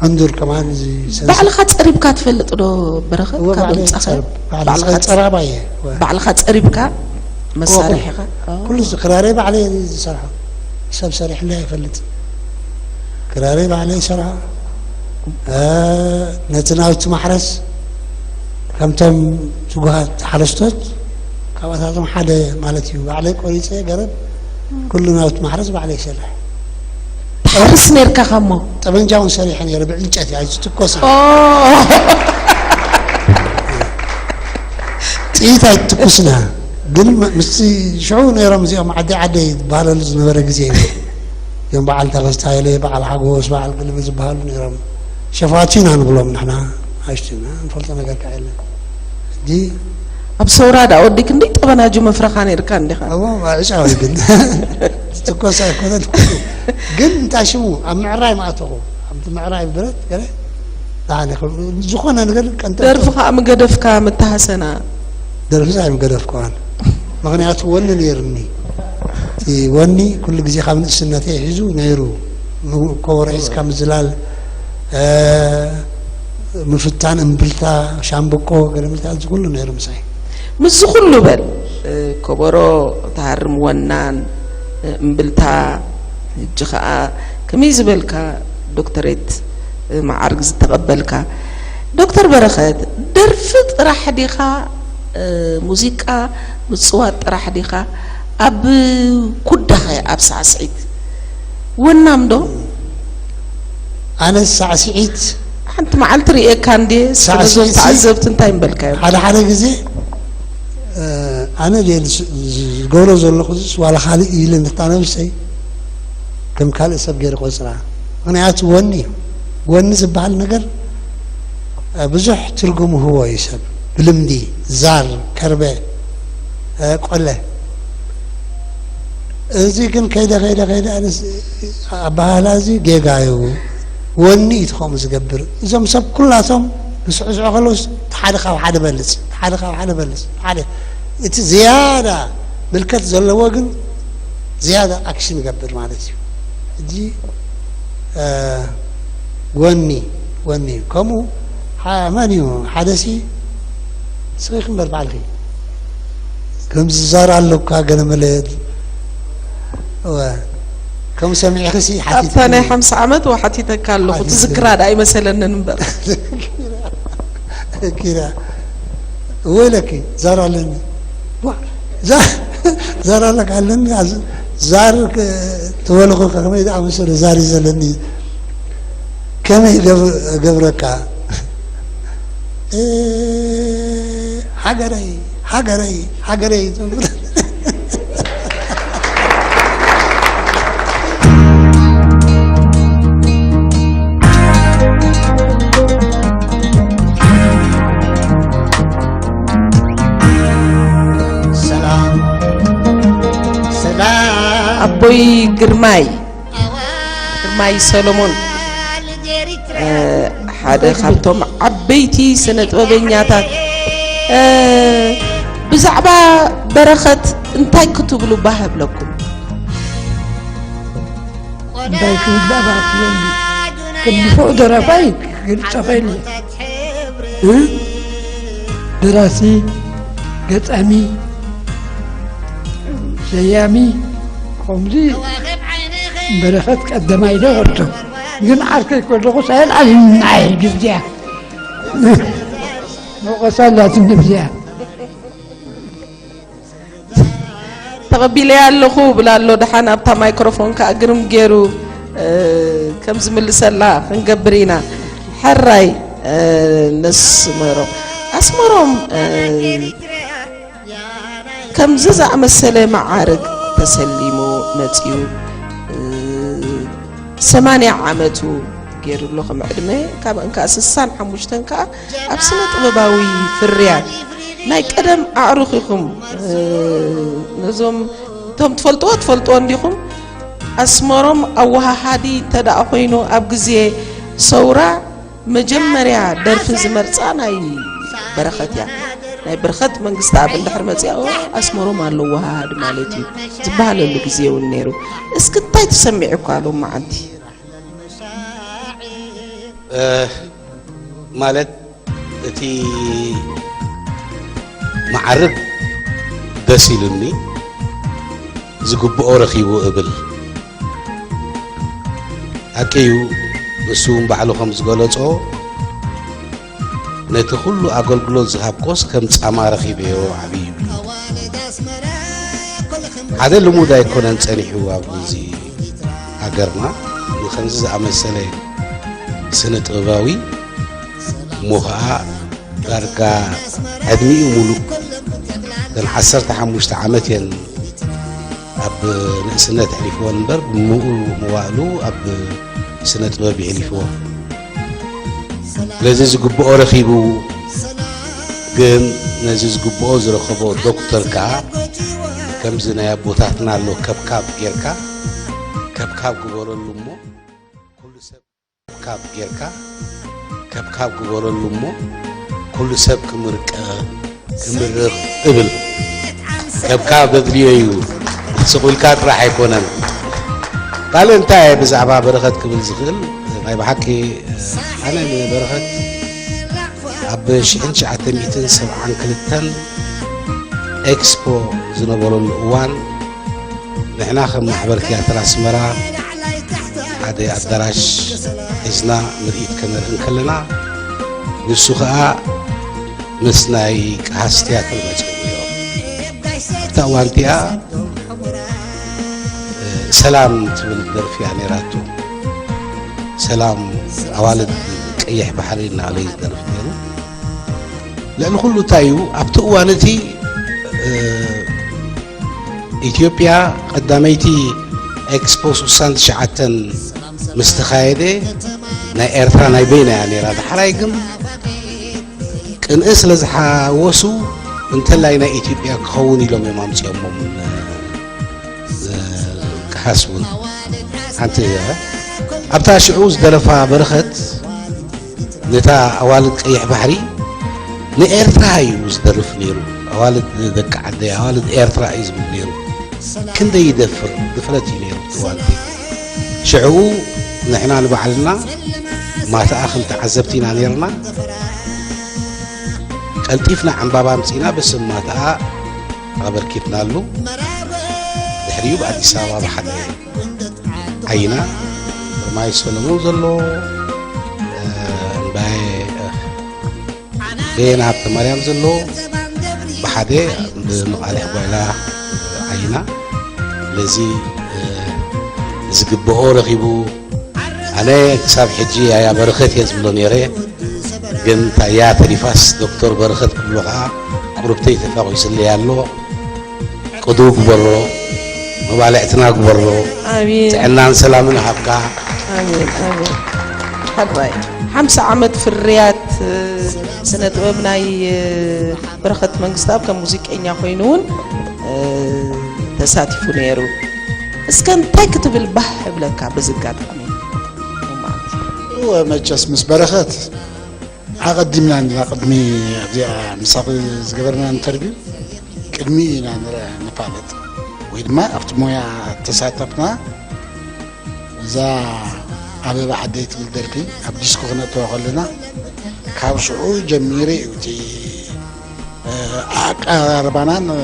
ዕንዱር ከማን እዚ ሰንሰ- ባዕልኻ ፀሪብካ ትፈልጥ ዶ በረኸት? እወ፣ ካብ ባዕለይ ድምፃኸ? ፀርብ፣ ባዕለይ ባዕልኻ ፀ- ፀራባ እየ። እወ። ባዕልኻ ፀሪብካ እወ፣ መሳርሒ ኩሉ- ኢኻ? ኦ። ኩሉ እዚ ክራረይ ባዕለይ ዝሰርሖ፣ ሰብ ሰሪሕለይ ኣይፈልጥ። ክራረይ ባዕለይ ይሰርሖ። ነቲ ናውቲ ማሕረስ ከምቶም ትጉሃት ሓረስቶት ካብኣታቶም ሓደ ማለት እዩ። ባዕለይ ቆሪፀ ገረብ ኩሉ ናውቲ ማሕረስ ባዕለይ ይሰርሕ። ትሓርስ ነርካ ካሞ? ጠበንጃ እውን ሰሪሐ ነይረ ብዕንጨት እያ ዝትኮስ። ጥይት ኣይትትኩስና ግን ምስቲ ሽዑ ነይሮም እዚኦም ዓዲ ዓደይ ዝበሃለሉ ዝነበረ ግዜ እዩ። እዮም በዓል ተኸስተ ሃይለ፣ በዓል ሓጎስ፣ በዓል ግልቢ ዝበሃሉ ነይሮም። ሸፋቱ ኢና ንብሎም ንሕና። ኣሽቱና ንፈልጦ ነገር ከ የለን። ሕጂ ኣብ ሰውራ ዳ ወዲ ክንደይ ጠበናጁ መፍረኻ ነርካ እንዲኻ። እሞ ዕጫዊ ግን ትኮስ ኣይኮነን። ግን እንታይ ሽሙ ኣብ ምዕራይ ማእተኹ ኣብቲ ምዕራይ ብረት ገለ ዝኾነ ነገር ቀንጠ ደርፊ ከዓ ምገደፍካ መተሃሰና። ደርፊ ዛይ ምገደፍኳን ምኽንያቱ ወኒ ነይርኒ። እቲ ወኒ ኩሉ ግዜ ካብ ንእስነተይ ሒዙ ነይሩ። ከበሮ ሒዝካ ምዝላል፣ ምፍታን፣ እምብልታ፣ ሻምብቆ፣ ገለምልታ እዚ ኩሉ ነይሩ ምሳይ። ምስዚ ኩሉ በል፣ ከበሮ ትሃርም፣ ወናን፣ እምብልታ፣ ሕጂ ኸዓ ከመይ ዝበልካ ዶክተሬት መዓርግ ዝተቐበልካ ዶክተር በረኸት፣ ደርፊ ጥራሕ ዲኻ፣ ሙዚቃ ምጽዋት ጥራሕ ዲኻ፣ ኣብ ኩዳኸ ኣብ ሳዕስዒት ወናም ዶ? ኣነ ሳዕስዒት ሓንቲ መዓልቲ ርእየካ እንዴ? እስኪ ነዞም ሳዕስዒት ተዓዘብቲ እንታይ ምበልካዮም? ሓደ ሓደ ግዜ ኣነ ዝገብሮ ዘለኹ ዋላ ካልእ ኢለ ነታ ነብሰይ ከም ካልእ ሰብ ገይረ ቆጽራ። ምኽንያቱ ወኒ እዩ። ወኒ ዝበሃል ነገር ብዙሕ ትርጉም ህቦ እዩ ሰብ ብልምዲ ዛር ከርበ ቆለ። እዚ ግን ከይደ ከይደ ከይደ ኣባህላ እዚ ጌጋ እዩ። ወኒ እዩ ከምኡ ዝገብር። እዞም ሰብ ኩላቶም ዝስዕስዑ ከለውስ ሓደ ካብ ሓደ በልፅ፣ ሓደ ካብ ሓደ በልፅ፣ ሓደ እቲ ዝያዳ ምልከት ዘለዎ ግን ዝያዳ ኣክሽን ይገብር ማለት እዩ። ሕጂ ወኒ ወኒ እዩ። ከምኡ መን እዩ ሓደሲ ስኺ ክንበር ባዕልኺ ከምዚ ዛር ኣለካ ገለ መለ እወ ከም ሰሚዕኺ ሲ ሓቲት ኣብታ ናይ ሓምሳ ዓመት ወሓቲተካ ኣለኹ ትዝክራ ዳ ኣይመሰለንን እምበር ኪራ ወይለኪ ዛር ኣለኒ ዛር ኣለካ ኣለኒ ዛር ትበልኹ ከመይ ዝኣመሰለ ዛር እዩ ዘለኒ ከመይ ገብረካ ሃገረይ ሃገረይ ሃገረይ ኣቦይ ግርማይ ግርማይ ሰሎሞን ሓደ ካብቶም ዓበይቲ ስነ ጥበበኛታት ብዛዕባ በረኸት እንታይ ክትብሉ ባህ ኣብለኩም? እንታይ ክብል ባህ ክብለኒ ከም ንፉዕ ደራፋይ ክገልጸኸ የለ ደራሲ፣ ገጣሚ፣ ሸያሚ ከምዚ በረኸት ቀደማይ ዶ ወዶ ግን ዓርከይ ከለኹ ሳይል ዓሊምናይ ግዜያ መቆሳ ኣላትኒ ብዚኣ ተቐቢለያ ኣለኹ ብላ ኣሎ። ደሓን ኣብታ ማይክሮፎን ከኣ ግርም ገይሩ ከም ዝምልሰላ ክንገብር ኢና። ሕራይ ነስመሮም ኣስመሮም ከምዚ ዝኣመሰለ መዓርግ ተሰሊሙ መጺኡ ሰማንያ ዓመቱ ገይሩ ኣሎ ከም ዕድመ ካብ እንካ ስሳን ሓሙሽተን ከኣ ኣብ ስነ ጥበባዊ ፍርያት ናይ ቀደም ኣዕሩኽ ኢኹም ነዞም እቶም ትፈልጥዎ ትፈልጥዎ እንዲኹም ኣስመሮም ኣወሃሃዲ እንተ ደኣ ኮይኑ ኣብ ግዜ ሰውራ መጀመርያ ደርፊ ዝመርጻ ናይ በረኸት እያ ናይ በረኸት መንግስቲ ኣብ እንድሕር መጽያ ኣስመሮም ኣለዎ ሃሃድ ማለት እዩ ዝበሃለሉ ግዜ እውን ነይሩ እስኪ እንታይ ተሰሚዑካ ሎም መዓንቲ ማለት እቲ መዓርግ ደስ ኢሉኒ ዝግብኦ ረኺቡ እብል ሓቂ እዩ፣ ንሱ እውን ባዕሉ ከም ዝገለጾ፣ ነቲ ኩሉ ኣገልግሎት ዝሃብኮስ ከም ጻማ ረኺበዮ ዓብዩ። ሓደ ልሙድ ኣይኮነን ጸኒሑ ኣብዚ ሃገርና ንኸምዚ ዝኣመሰለ ስነ ጥበባዊ እሞ ኸኣ ዳርጋ ዕድሚኡ ሙሉእ፣ እተን ዓሰርተ ሓሙሽተ ዓመት እየን ኣብ ንእስነት ኣሕሊፍወን እምበር፣ ብምሉእ መዋእሉ ኣብ ስነ ጥበብ የሕሊፍዎ። ነዚ ዝግብኦ ረኺቡ፣ ግን ነዚ ዝግብኦ ዝረኸቦ ዶክተር ከኣ ከምዚ ናይ ኣቦታትና ኣሎ፣ ከብካብ ጌርካ፣ ከብካብ ግበረሉ እሞ ኩሉ ሰብ ካብ ጌርካ ከብካብ ግበረሉ እሞ ኩሉ ሰብ ክምርቀ ክምርቕ እብል። ከብካብ ዘድልዮ እዩ፣ ስቕ ኢልካ ጥራሕ ኣይኮነን። ካልእ እንታይ እየ ብዛዕባ በረኸት ክብል ዝኽእል? ናይ ብሓቂ ኣነ ንበረኸት ኣብ ሽሕን ትሽዓተ ሚእትን ሰብዓን ክልተን ኤክስፖ ዝነበረሉ እዋን ንሕና ከም ማሕበር ትያትር ኣስመራ ሓደ ኣዳራሽ ሒዝና ምርኢት ከነርኢ እንከለና፣ ንሱ ኸኣ ምስ ናይ ቀሃስ ትያትር መጺኡ ነይሩ። ኣብታ እዋን እቲኣ፣ እ፣ ሰላም ትብል ደርፊ እያ ነይራቶ። ሰላም ኣዋልድ ቀይሕ ባሕሪ እናበለ እዩ ዝደርፍ ነይሩ። ልዕሊ ኩሉ እንታይ እዩ፣ ኣብቲ እዋን እቲ፣ እ፣ ኢትዮጵያ ቀዳመይቲ ኤክስፖ ስሳን ትሽዓተን ምስ ተኻየደ፣ ናይ ኤርትራ ናይ በይና እያ ነይራ። ዳሕራይ ግን ቅንኢ ስለ ዝሓወሱ፣ እንተላይ ናይ ኢትዮጵያ ክኸውን ኢሎም እዮም ኣምጺኦሞም። እ፣ ቀሃስ እውን ሓንቲ እያ። ኣብታ ሽዑ ዝደረፋ በረኸት ነታ ኣዋልድ ቀይሕ ባሕሪ ንኤርትራ እዩ ዝደርፍ ነይሩ። ኣዋልድ ደቂ ዓደይ፣ ኣዋልድ ኤርትራ እዩ ዝብል ነይሩ። ክንደይ ይደፍር ድፍረት እዩ ነይሩ እቲ እዋን እቲ። ሽዑ ንሕና ንባዕልና ማታኣ ከም ተዓዘብቲ ኢና ነይርና። ቀልጢፍና ዕምባባ ኣምጺእና በስም ማታኣ ኣበርኪትናሉ። ድሕሪኡ ብኣዲስ ኣበባ ብሓደ ዓይና ግርማይ ሰለሙን ዘሎ፣ እ፣ እምባየ፣ እ፣ በየነ ሃብተ ማርያም ዘሎ ብሓደ ብመቓልሕ ጓይላ ዓይና። ስለዚ፣ እ፣ ዝግብኦ ረኺቡ። ኣነ ክሳብ ሕጂ ያያ በረኸት እየ ዝብሎ ነይረ፣ ግን ታያ ተሪፋስ ዶክተር በረኸት ክብሎ ኸዓ ቁርብተይ ተፋቒሱለይ ኣሎ። ቅዱው ግበሮ፣ መባልዕትና ግበሮ። ኣሜን። ጥዕናን ሰላምን ሃብካ። ኣሜን፣ ኣሜን። ሓራይ ሓምሳ ዓመት ፍርያት፣ እ፣ ስነ ጥበብ ናይ፣ እ፣ በረኸት መንግስተኣብ ከም ሙዚቀኛ ኮይኑ እውን፣ እ፣ ተሳቲፉ ነይሩ። እስከ እንታይ ክትብል ባህ እብለካ በዚ ኣጋጣሚ? እወ፣ መቸስ ምስ በረኸት ኣቐዲምና እንዲና ቅድሚ ኣብዚኣ ምሳኺ ዝገበርና ኢንተርቪው ቅድሚ ኢና ንረ-፣ ንፋለጥ ወይ ድማ ኣብቲ ሞያ ተሳተፍና። እዛ ኣበባ ዓደይ ትብል ደርፊ ኣብ ዲስኮ ክነእተዋ ከለና ካብ ሽዑ ጀሚሩ እዩ እቲ፣ እ፣ ኣቀራርባናን፣ እ፣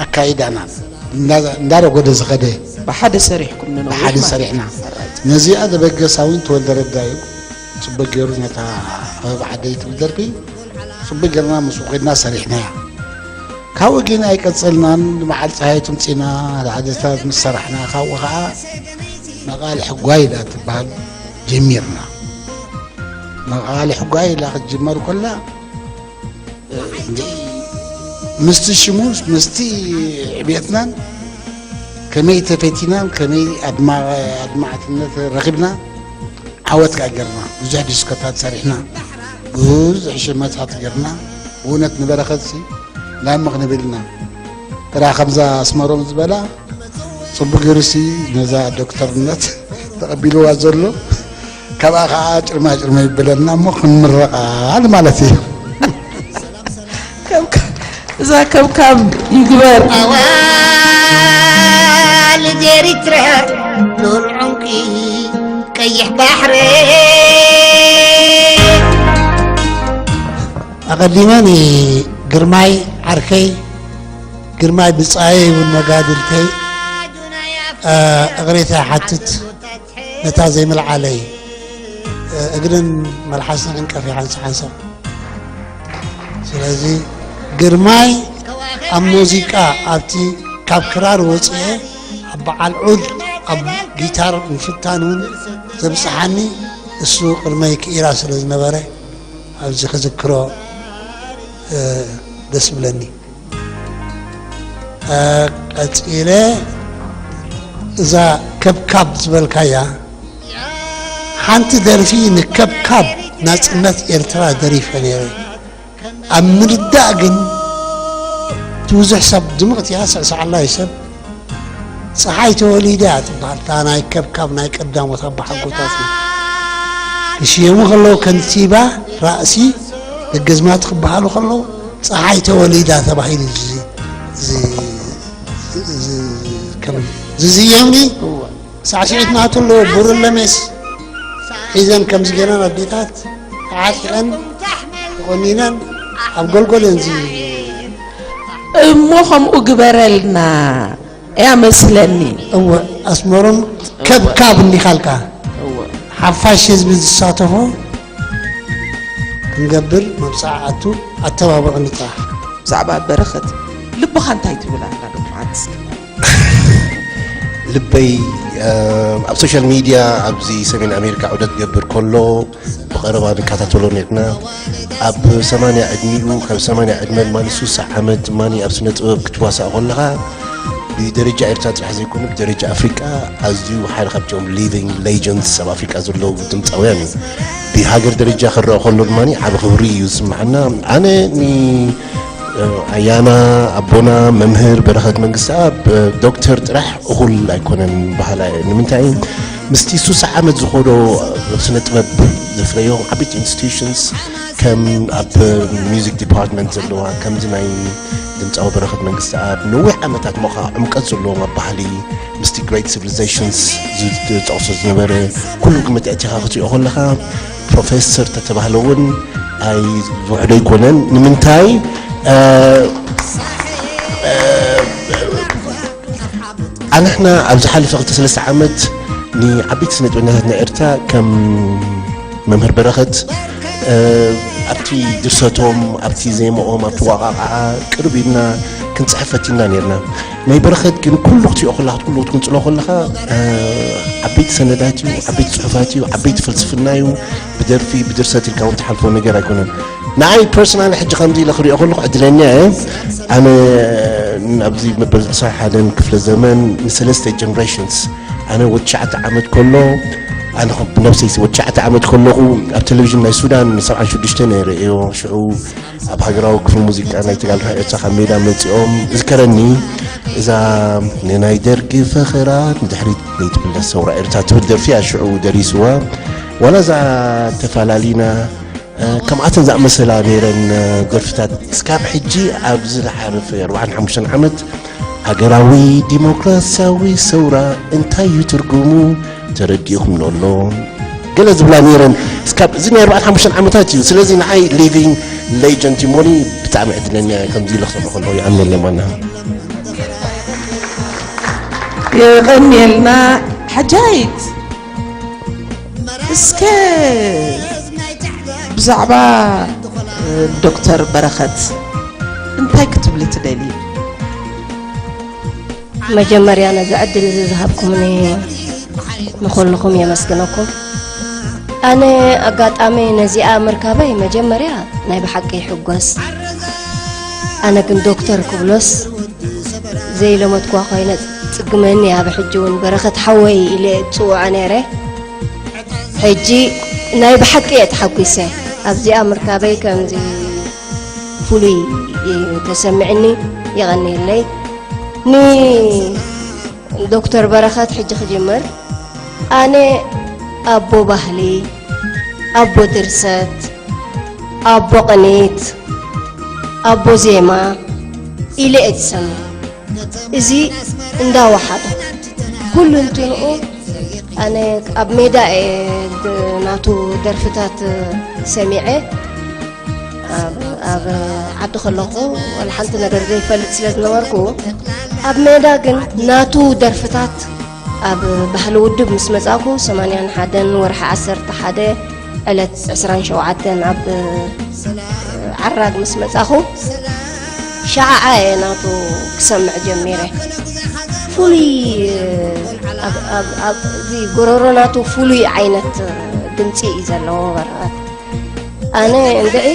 ኣካይዳናን እንዳ-፣ እንዳረጎደ ዝኸደ። ብሓደ ሰሪሕኩም ንነዊሕ ብሓደ ማለት ሰሪሕና። እዩ። ነዚኣ ዘበገሳ እውን ተወልደ ረዳ እዩ። ጽቡቅ ገይሩ ነታ ኣበባ ዓደይ ትብል ደርፊ ጽቡቅ ገይርና ምስኡ ኮይድና ሰሪሕናያ። ካብኡ ግን ኣይቀጸልናን። ንበዓል ጸሃይ ትምጺና ሓደ ሓደታት ምስ ሰራሕና ካብኡ ኸዓ መቓልሕ ጓይላ ትበሃል ጀሚርና። መቓልሕ ጓይላ ክትጅመር ከላ ምስቲ ሽሙ ምስቲ ዕብየትናን ከመይ ተፈቲናን ከመይ ኣድማ-፣ ኣድማዕትነት ረኺብና ዓወት ከኣ ጌርና። ብዙሕ ዲስኮታት ሰሪሕና፣ ብዙሕ ሽመታት ጌርና። ብእውነት ንበረኸትሲ ላም ክንብል ኢና። ጥራ ከምዛ ኣስመሮም ዝበላ ጽቡቅ ገይሩሲ ነዛ ዶክተርነት ተቐቢልዋ ዘሎ ካብኣ ከዓ ጭርማ ጭርማ ይበለና እሞ ክንምረቓ ማለት እዩ። ከብካ-፣ እዛ ከብካብ ይግበር። ኣዋልድ ኤሪትራ ሉል ዑንቂ ቀይሕ ባሕሪ። ኣቐዲመ ንግርማይ ዓርከይ፣ ግርማይ ብጻየይ እውን መጋድልተይ፣ እቕሬታ ይሓትት። ነታ ዘይምልዓለይ እግርን መልሓስን ዕንቀፍ ይሓንሳ ሓንሳ። ስለዚ ግርማይ ኣብ ሙዚቃ ኣብቲ ካብ ክራር ወፅኤ ኣብ በዓል ዑድ ኣብ ጊታር ምፍታን እውን ዘብፅሓኒ እሱ ቅድመይ ክኢላ ስለ ዝነበረ ኣብዚ ክዝክሮ ደስ ብለኒ። ቀጺለ እዛ ከብካብ ዝበልካያ ሓንቲ ደርፊ ንከብካብ ናጽነት ኤርትራ ደሪፈ ነይረ። ኣብ ምርዳእ ግን እቲ ብዙሕ ሰብ ድምቕቲ እያ፣ ስዕስዓላይ ሰብ ጸሓይ ተወሊዳ እያ ትበሃል። እታ ናይ ከብካብ ናይ ቀዳሞት ኣባሓጎታትና ክሽየሙ ከለዉ ከንቲባ ራእሲ ደገዝማት ክበሃሉ ከለዉ ጸሓይ ተወሊዳ ተባሂሉ ዝ- ዝ- ዝ- ከም ዝዝየምኒ ሳዕስዒት ናቱ ኣለዎ። ብሩለ ሜስ ሒዘን ከምዚ ገይረን ኣዴታት ተዓጢቐን ተቆኒነን ኣብ ጎልጎል እየን ዝ- እሞ ከምኡ ግበረልና እያ መስለኒ። እወ ኣስመሮም ከብካብ እንዲኻልካ እወ ሓፋሽ ህዝቢ ዝሳተፎ ክንገብር መብፅዓ ኣቱ ኣተባብዑኒ ጥራሕ። ብዛዕባ በረኸት ልብኻ እንታይ ትብል ኣላ ዶ መዓት እስኪ? ልበይ ኣብ ሶሻል ሚድያ ኣብዚ ሰሜን ኣሜሪካ ዑደት ክገብር ከሎ ብቐረባ ንከታተሎ ነርና። ኣብ ሰማንያ ዕድሚኡ ካብ ሰማንያ ዕድመ ድማ ንሱሳ ዓመት ድማ ኣብ ስነ ጥበብ ክትዋሳእ ከለኻ ብደረጃ ኤርትራ ጥራሕ ዘይኮነ ብደረጃ ኣፍሪቃ ኣዝዩ ሓደ ካብቶም living legends ኣብ ኣፍሪቃ ዘለዉ ድምፃውያን እዩ። ብሃገር ደረጃ ክረአ ከሎ ድማ ዓብ ክብሪ እዩ ዝስምዓና። ኣነ ን ኣያና ኣቦና መምህር በረኸት መንግስተኣብ ዶክተር ጥራሕ እኹል ኣይኮነን በሃላ እየ። ንምንታይ ምስቲ ሱሳ ዓመት ዝኸዶ ስነ ጥበብ ዘፍረዮም ዓበይቲ institutions ከም ኣብ music department ዘለዋ ከምዚ ናይ ድምፃዊ በረኸት መንግስተኣብ ነዊሕ ዓመታት ሞኻ ዕምቀት ዘለዎም ኣብ ባህሊ ምስቲ great civilizations ዝጠቕሶ ዝነበረ ኩሉ ግምት ኣእቲኻ ክትሪኦ ከለኻ ፕሮፌሰር ተተባህለ እውን ኣይ ዝውሕዶ ኣይኮነን። ንምንታይ ኣንሕና ኣብ ዝሓለፈ ክልተ ሰለስተ ዓመት ንዓበይቲ ስነ ጥበኛታት ናይ ኤርትራ ከም መምህር በረኸት ኣብቲ ድርሰቶም ኣብቲ ዜማኦም ኣብቲ ዋቃቃዓ ቅርብ ኢልና ክንፅሕፍ ፈቲና ነርና። ናይ በረኸት ግን ኩሉ ክትሪኦ ከለኻ ኩሉ ክትግንፅሎ ከለኻ ዓበይቲ ሰነዳት እዩ፣ ዓበይቲ ፅሑፋት እዩ፣ ዓበይቲ ፍልስፍና እዩ። ብደርፊ ብድርሰት ኢልካ እውን ትሓልፎ ነገር ኣይኮነን። ንዓይ personally ሕጂ ከምዚ ኢለ ክሪኦ ከለኹ ዕድለኛ እየ። ኣነ ኣብዚ መበል ዕስራን ሓደን ክፍለ ዘመን ንሰለስተ generations ኣነ ወዲ ትሽዓተ ዓመት ከሎ ኣነ ብነብሰይ ወዲ ትሽዓተ ዓመት ከለኹ ኣብ ቴሌቪዥን ናይ ሱዳን ሰብዓን ሽዱሽተ ነይረ እዮ ሽዑ ኣብ ሃገራዊ ክፍሊ ሙዚቃ ናይ ተጋድሎ ኤርትራ ካብ ሜዳ መጺኦም ዝከረኒ እዛ ንናይ ደርጊ ፈኸራ ንድሕሪት ዘይትምለስ ሰውራ ኤርትራ ትብል ደርፊ እያ ሽዑ ደሪስዋ። ዋላ እዛ ተፈላሊና ከምኣተን ዝኣመሰላ ነይረን ደርፍታት እስካብ ሕጂ ኣብዚ ዝሓለፈ ኣርባዓን ሓሙሽተን ዓመት ሃገራዊ ዲሞክራሲያዊ ሰውራ እንታይ እዩ ትርጉሙ ተረዲእኹም ዶ ኣሎ ገለ ዝብላ ነይረን እስካብ እዚ ናይ ኣርባዓን ሓሙሽተን ዓመታት እዩ ስለዚ ንዓይ living legend እዩ እሞኒ ብጣዕሚ ዕድለኛ እየ ከምዚ ኢለ ክሰምዖ ከለኹ ይኣምነሎም ኣነ የቐንየልና ሓጃይት እስከ ብዛዕባ ዶክተር በረኸት እንታይ ክትብሊ ትደልዪ? መጀመርያ ነዚ ዕድል እዚ ዝሃብኩምኒ ንኹልኹም የመስግነኩም። ኣነ ኣጋጣሚ ነዚኣ ምርካበይ መጀመርያ ናይ ብሓቂ ይሕጎስ። ኣነ ግን ዶክተር ክብሎስ ዘይለመድኳ ኮይነ ጽግመኒ እያ ብሕጂ እውን በረኸት ሓወይ ኢለ እየ ዝጽውዖ ነይረ። ሕጂ ናይ ብሓቂ እየ ተሓጒሰ ኣብዚኣ ምርካበይ ከምዚ ፍሉይ እዩ ተሰሚዕኒ። የቐንየለይ። ንዶክተር በረኸት ሕጂ ክጅምር። ኣነ ኣቦ ባህሊ፣ ኣቦ ድርሰት፣ ኣቦ ቅኒት፣ ኣቦ ዜማ ኢለ እየ ዝሰምዕ። እዚ እንዳወሓዶ ኩሉ እንትንኡ ኣነ ኣብ ሜዳ እየ ናቱ ደርፍታት ሰሚዐ ኣብ ዓዲ ከለኹ ወላ ሓንቲ ነገር ዘይፈልጥ ስለ ዝነበርኩ ኣብ ሜዳ ግን ናቱ ደርፍታት ኣብ ባህሊ ውድብ ምስ መጻኹ ሰማንያን ሓደን ወርሒ ዓሰርተ ሓደ ዕለት ዕስራን ሸውዓተን ኣብ ዓራግ ምስ መጻኹ ሸዓዓ እየ ናቱ ክሰምዕ ጀሚረ። ፍሉይ ኣብ ኣብ ኣብ እዚ ጎረሮ ናቱ ፍሉይ ዓይነት ድምጺ እዩ ዘለዎ በረኸት። ኣነ እንድዒ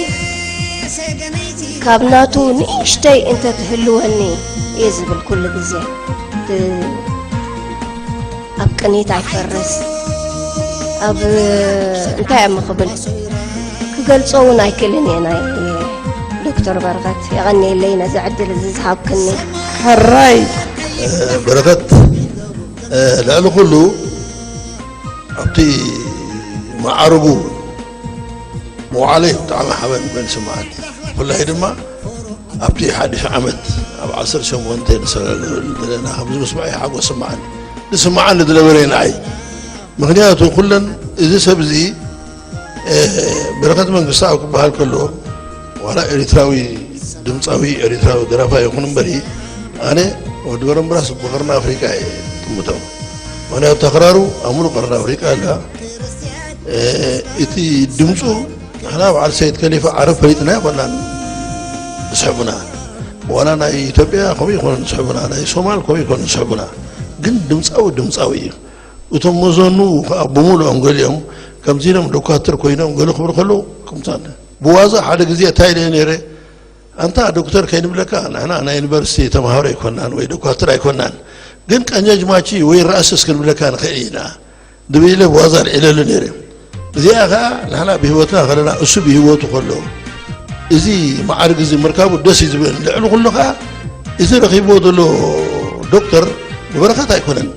ካብ ናቱ ንእሽተይ እንተ ትህልወኒ እየ ዝብል ኩሉ ግዜ። ብ- ኣብ ቅኒት ኣይፈርስ ኣብ እንታይ እሞ ክብል ክገልጾ እውን ኣይክእልን እየ ናይ ዶክተር በረኸት። የቐንየለይ ነዚ ዕድል እዚ ዝሃብክኒ። ሕራይ በረኸት ልዕሊ ኩሉ ኣብቲ መዓርጉ መውዓለይ ብጣዕሚ ሓበን ኮይኑ ይስምዓኒ። ብፍላይ ድማ ኣብቲ ሓድሽ ዓመት ኣብ ዓሰርተ ሸሞንተ ንሰለና ከምዚ ምስማዕ ሓጎስ ስምዓኒ። ዝስምዓኒ ዝነበረ ንዓይ ምክንያቱ ኩለን እዚ ሰብ እዚ በረኸት መንግስቱ ኣብ ክበሃል ከሎ ዋላ ኤሪትራዊ ድምፃዊ ኤሪትራዊ ደራፋ ይኹን እምበሪ ኣነ ወዲ በረምብራስ ብቐርኒ ኣፍሪቃ እየ ጥምቶ። ምክንያቱ ተኽራሩ ኣብ ሙሉእ ቀርኒ ኣፍሪቃ ኣላ። እቲ ድምፁ ንሕና በዓል ሰይድ ከሊፋ ዓረብ ፈሊጥና ይኮናን ዝስሕቡና ዋላ ናይ ኢትዮጵያ ከምኡ ይኮነ ዝስሕቡና ናይ ሶማል ከምኡ ይኮነ ዝስሕቡና ግን ድምፃዊ ድምፃዊ እዩ። እቶም መዘኑ ከዓ ብምሉኦም ገሊኦም ከምዚ ኢሎም ዶኳትር ኮይኖም ገለ ክብሉ ከለዉ ከምሳን ብዋዛ ሓደ ግዜ እንታይ ኢለ ነይረ ኣንታ ዶክተር ከይንብለካ ንሕና ናይ ዩኒቨርሲቲ ተምሃሮ ኣይኮናን ወይ ዶኳትር ኣይኮናን ግን ቀኛጅማቺ ወይ ራእስስ ክንብለካ ንኽእል ኢና ድብል ኢለ ብዋዛ ኣልዒለሉ ነይረ። እዚኣ ከዓ ንሕና ብህይወትና ከለና እሱ ብህይወቱ ከሎ እዚ መዓርግ እዚ ምርካቡ ደስ እዩ ዝብል። ልዕሊ ኩሉ ከዓ እዚ ረኺብዎ ዘሎ ዶክተር ንበረኸት ኣይኮነን፣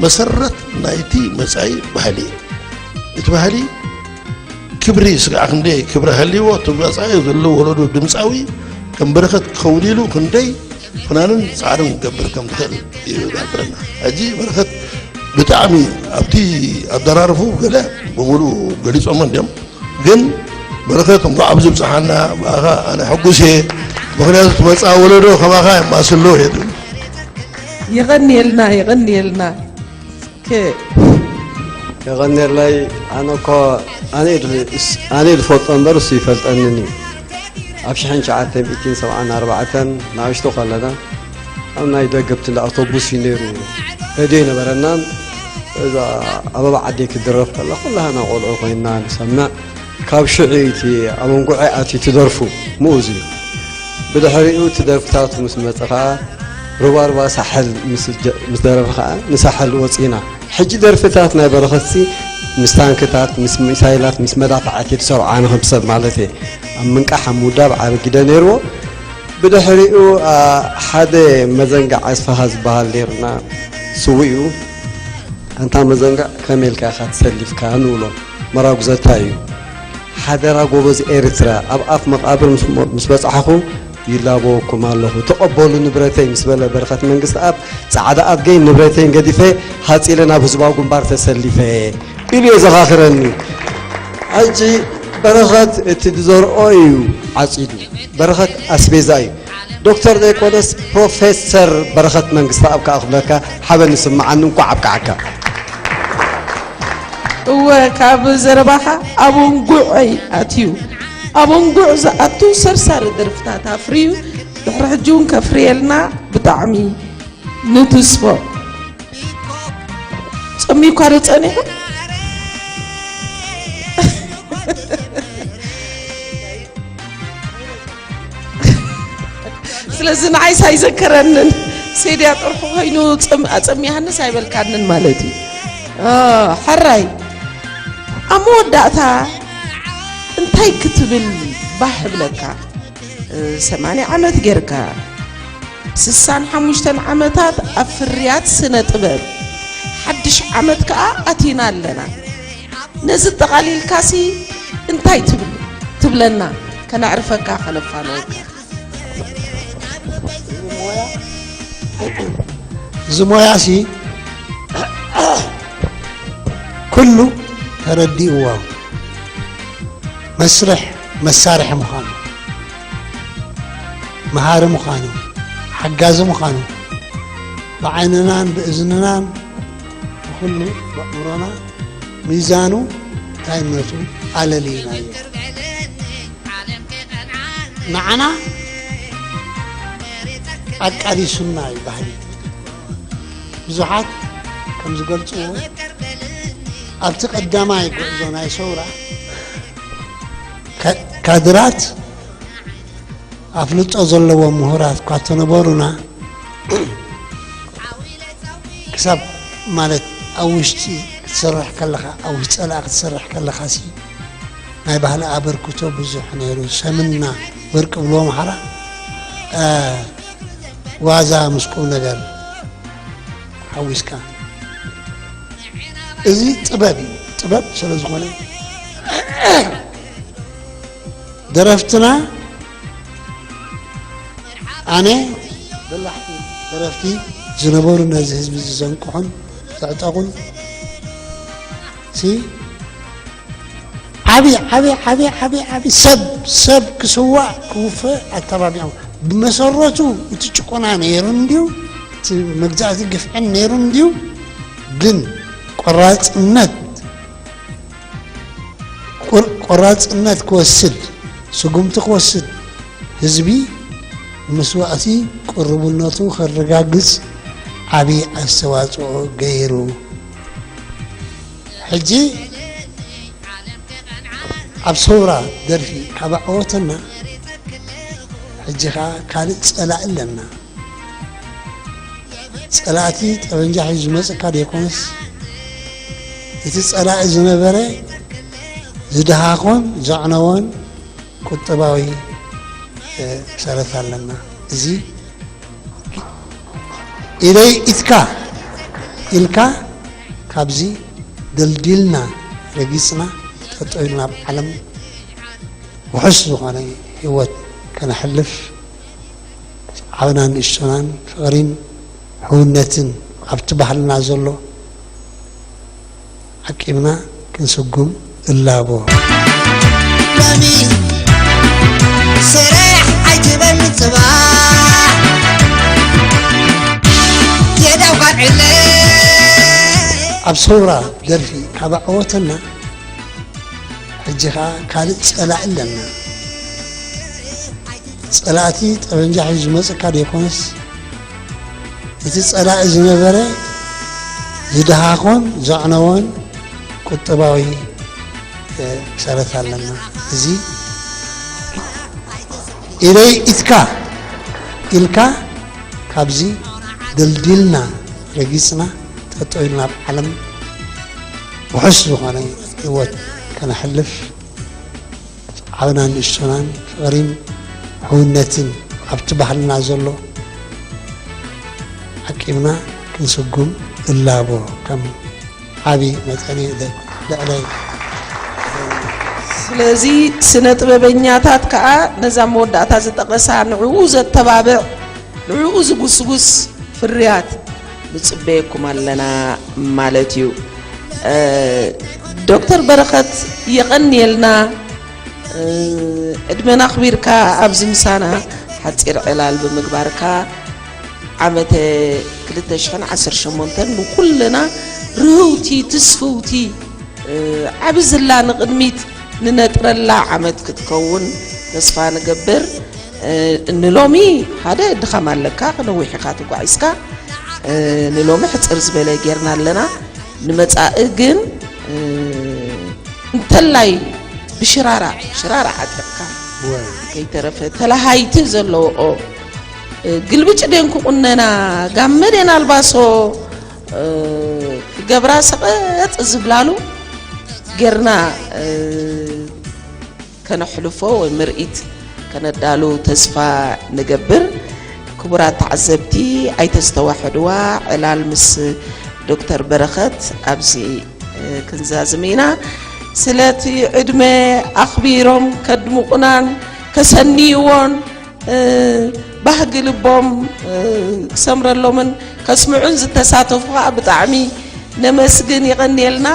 መሰረት ናይቲ መፃኢ ባህሊ እዩ። እቲ ባህሊ ክብሪ ስጋዕ ክንደይ ክብሪ ሃልይዎ እቲ መፃኢ ዘሎ ወለዶ ድምፃዊ ከም በረኸት ክኸውን ኢሉ ክንደይ ፍናንን ፃዕርን ክገብር ከም ዝኽእል እዩ ዝሕብረና። ሕጂ በረኸት ብጣዕሚ ኣብቲ ኣደራርፉ ገለ ብምሉኡ ገሊፆሞ እንዲዮም ግን በረኸት እንኳዕ ኣብዚ ብፅሓና ብኣኻ ኣነ ሕጉስ እየ። ምክንያቱ ትመፅኣ ወለዶ ከማኻ የማስሎ እየ ዝብል። የቐንየልና የቐንየልና ከ የቐንየለይ ኣነ እኮ ኣነ እየ ዝፈልጦ እምበር እሱ ይፈልጠንን እዩ ኣብ ሽሕን ትሽዓተ ሚእትን ሰብዓን ኣርባዕተን ንኣሽቱ ከለና ኣብ ናይ ደገብቲ እንዳ ኣውቶቡስ እዩ ነይሩ ሬድዮ ኣይነበረናን እዛ ኣበባ ዓደይ ክድረፍ ከላ ኩላህና ቆልዑ ኮይንና ንሰምዕ ካብ ሽዑ እቲ ኣበንጉዐ ኣትዩ ትደርፉ ምኡዝ እዩ ብድሕሪኡ እቲ ደርፍታቱ ምስ መፀ ከዓ ሩባሩባ ሳሕል ምስ ደረፈ ከዓ ንሳሕል ወፂና ሕጂ ደርፍታት ናይ በረኸትሲ ምስ ታንክታት ምስ ሚሳይላት ምስ መዳፍዓት እየ ዝሰምዖ ኣነ ከም ሰብ ማለት እየ ኣብ ምንቃሕ ኣብ ምውዳብ ዓቢ ግደ ነይርዎ ብድሕሪኡ ሓደ መዘንጋዕ ኣስፋሃ ዝበሃል ነይሩና ስውእ እዩ ኣንታ መዘንጋዕ ከመይ ኢልካ ኢኻ ተሰሊፍካ ንብሎ መራጉዘታ እዩ ሓደራ ጎበዝ ኤርትራ ኣብ ኣፍ መቓብር ምስ በጻሕኹ ይላበወኩም ኣለኹ ተቐበሉ ንብረተይ ምስ በለ በረኸት መንግስትኣብ ጻዕዳ ኣድገይን ንብረተይን ገዲፈ ሃጺለ ናብ ህዝባዊ ግንባር ተሰሊፈ ኢሉ የዘኻኽረኒ። ሕጂ በረኸት እቲ ዝዘርኦ እዩ ዓጺዱ። በረኸት ኣስቤዛ እዩ። ዶክተር ዘይኮነስ ፕሮፌሰር በረኸት መንግስተኣብ ከኣ ክብለካ ሓበን ይስምዓኒ እንኳዕ ኣብቅዓካ። እወ ካብ ዘረባኻ ኣብ እንጉዐይ ኣትዩ ኣብ እንጉዕ ዝኣቱ ሰርሳሪ ደርፍታት ኣፍርዩ ድሕሪ ሕጂ እውን ከፍርየልና ብጣዕሚ ንትስፎ ጸሚኳ ዶ ጸኒሑ ስለዚ ንዓይስ ኣይዘከረንን ሴድያ ጥርሑ ኮይኑ ኣፀሚያሃንስ ኣይበልካንን ማለት እዩ ሕራይ ኣብ መወዳእታ እንታይ ክትብል ባህ እብለካ ሰማንያ ዓመት ጌርካ ስሳን ሓሙሽተን ዓመታት ኣብ ፍርያት ስነ ጥበብ ሓድሽ ዓመት ከዓ ኣቲና ኣለና ነዚ ጠቓሊልካሲ እንታይ ትብል ትብለና ከነዕርፈካ ከነፋነወካ እዚ ሞያሲ ኩሉ ተረዲእዎ መስርሕ መሳርሒ ምዃኑ መሃሪ ምዃኑ ሓጋዚ ምዃኑ ብዓይንናን ብእዝንናን ኩሉ ብኣእምሮና ሚዛኑ ታይነቱ ኣለሊናዮ። ንዓና ኣቃሊሱና እዩ ባህሊ። ብዙሓት ከም ዝገልጽዎ ኣብቲ ቀዳማይ ጉዕዞ ናይ ሰውራ ካ- ካድራት ኣፍልጦ ዘለዎም ምሁራት እኳ ተነበሩና ክሳብ ማለት ኣብ ውሽጢ ክትሰርሕ ከለኻ ኣብ ውሽጢ ጸላእ ክትሰርሕ ከለኻ ሲ ናይ ባህሊ ኣበርክቶ ብዙሕ ነይሩ። ሰምና ወርቂ ብልዎ ማሓራ ዋዛ ምስ ቁም ነገር ሓዊስካ እዚ ጥበብ እዩ። ጥበብ ስለ ዝኾነ ደረፍትና ኣነ በላሕቲ ደረፍቲ ዝነበሩ ነዚ ህዝቢ እዚ ዘንቅሑን ዘዕጠቑን ሲ ዓቢ ዓቢ ዓቢ ዓቢ ዓቢ ሰብ ሰብ ክስዋእ ክውፈ ኣተባቢዖም ብመሰረቱ እቲ ጭቆና ነይሩ እንድዩ እቲ መግዛእቲ ግፍዕን ነይሩ እንድዩ ግን ቆራፅነት ቆራፅነት ክወስድ ስጉምቲ ክወስድ ህዝቢ መስዋእቲ ቅርቡነቱ ከረጋግፅ ዓብዪ ኣስተዋፅኦ ገይሩ። ሕጂ ኣብ ሰውራ ደርፊ ካብ ኣዕወተና ሕጂ ከዓ ካልእ ፀላእ ኣለና። ጸላእቲ ጠበንጃ ሒዙ ዝመጽእ እካ ደይኮነስ እቲ ጸላኢ ዝነበረ ዝደሃኾን ዘዕነዎን ቁጠባዊ ሰረት ኣለና። እዚ ኢደይ ኢትካ ኢልካ ካብዚ ደልዲልና ረጊጽና ጠጠው ኢልና ኣብ ዓለም ውሑስ ዝኾነ ህይወት ከነሕልፍ ዓብና ንእሽቶናን ፍቕሪን ሕውነትን ኣብቲ ባህልና ዘሎ ዓቂብና ክንስጉም እላቦ። ሎሚ ስራሕ ዓጅበኒ ጽባሕ የዳው ካልዕለ ኣብ ሰውራ ደርፊ ካብ ኣዕወተና ሕጂ ኸኣ ካልእ ጸላኢ ኣለና። ጸላእቲ ጠበንጃ ሒዙ ዝመጽእ እካ ደይኮነስ እቲ ጸላኢ ዝነበረ ዝደሃኾን ዘዕነዎን ቁጠባዊ ሰረት ኣለና። እዚ ኢደይ ኢትካ ኢልካ ካብዚ ደልዲልና ረጊጽና ጠጠው ኢልና ኣብ ዓለም ውሑስ ዝኾነ ህይወት ከነሕልፍ ዓብና ንእሽቶናን ፍቕሪን ሕውነትን ኣብቲ ባህልና ዘሎ ዓቂብና ክንስጉም እላቦ ከም ዓቢ መጠን ልዕለይ። ስለዚ ስነ ጥበበኛታት ከዓ ነዛ መወዳእታ ዝጠቐሳ ንዕኡ ዘተባብዕ ንዕኡ ዝጉስጉስ ፍርያት ንጽበየኩም ኣለና ማለት እዩ። ዶክተር በረኸት የቐንየልና ዕድመና ኣኽቢርካ ኣብዚ ምሳና ሓፂር ዕላል ብምግባርካ ዓመተ ክልተ ሽሕን ዓሰርተ ሸሞንተን ንኩልና ርህውቲ ትስፍውቲ ዓቢ ዝላ ንቕድሚት ንነጥረላ ዓመት ክትከውን ተስፋ ንገብር። ንሎሚ ሓደ ድኻም ኣለካ፣ ክነዊሕ ኢኻ ተጓዒዝካ። ንሎሚ ሕፅር ዝበለ ጌርና ኣለና። ንመፃኢ ግን እንተላይ ብሽራራ ሽራራ ዓጢቕካ ከይተረፈ ተለሃይቲ ዘለውኦ ግልብጭ ደን ክቑነና ጋመ ደን ኣልባሶ ክገብራ ሰቐጥ ዝብላሉ ጌርና ከነሕልፎ ወይ ምርኢት ከነዳሉ ተስፋ ንገብር። ክቡራት ተዓዘብቲ ኣይተስተዋሕድዋ፣ ዕላል ምስ ዶክተር በረኸት ኣብዚ ክንዛዝም ኢና። ስለቲ ዕድመ ኣኽቢሮም ከድምቑናን ከሰንይዎን ባህጊ ልቦም ክሰምረሎምን ከስምዑን ዝተሳተፉ ከዓ ብጣዕሚ ነመስግን። የቐንየልና።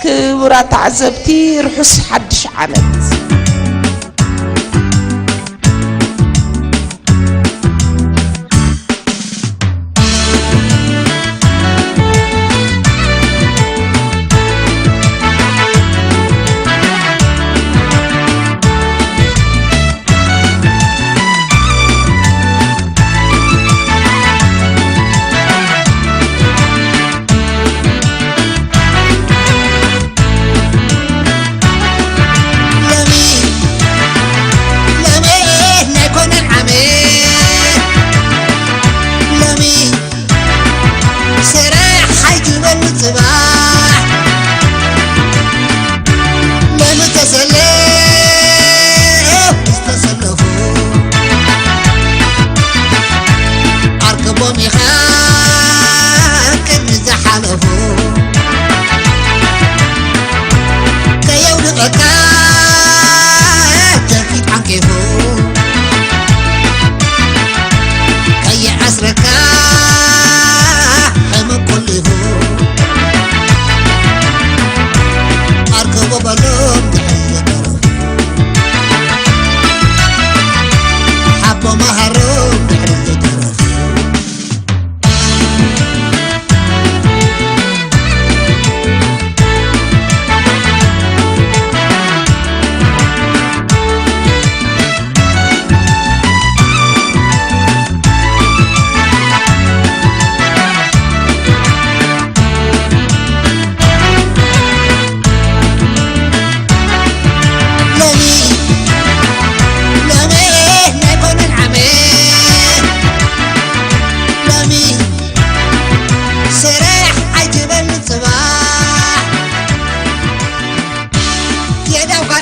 ክቡራት ተዓዘብቲ ርሑስ ሓድሽ ዓመት።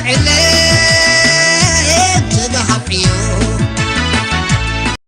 ዕለይ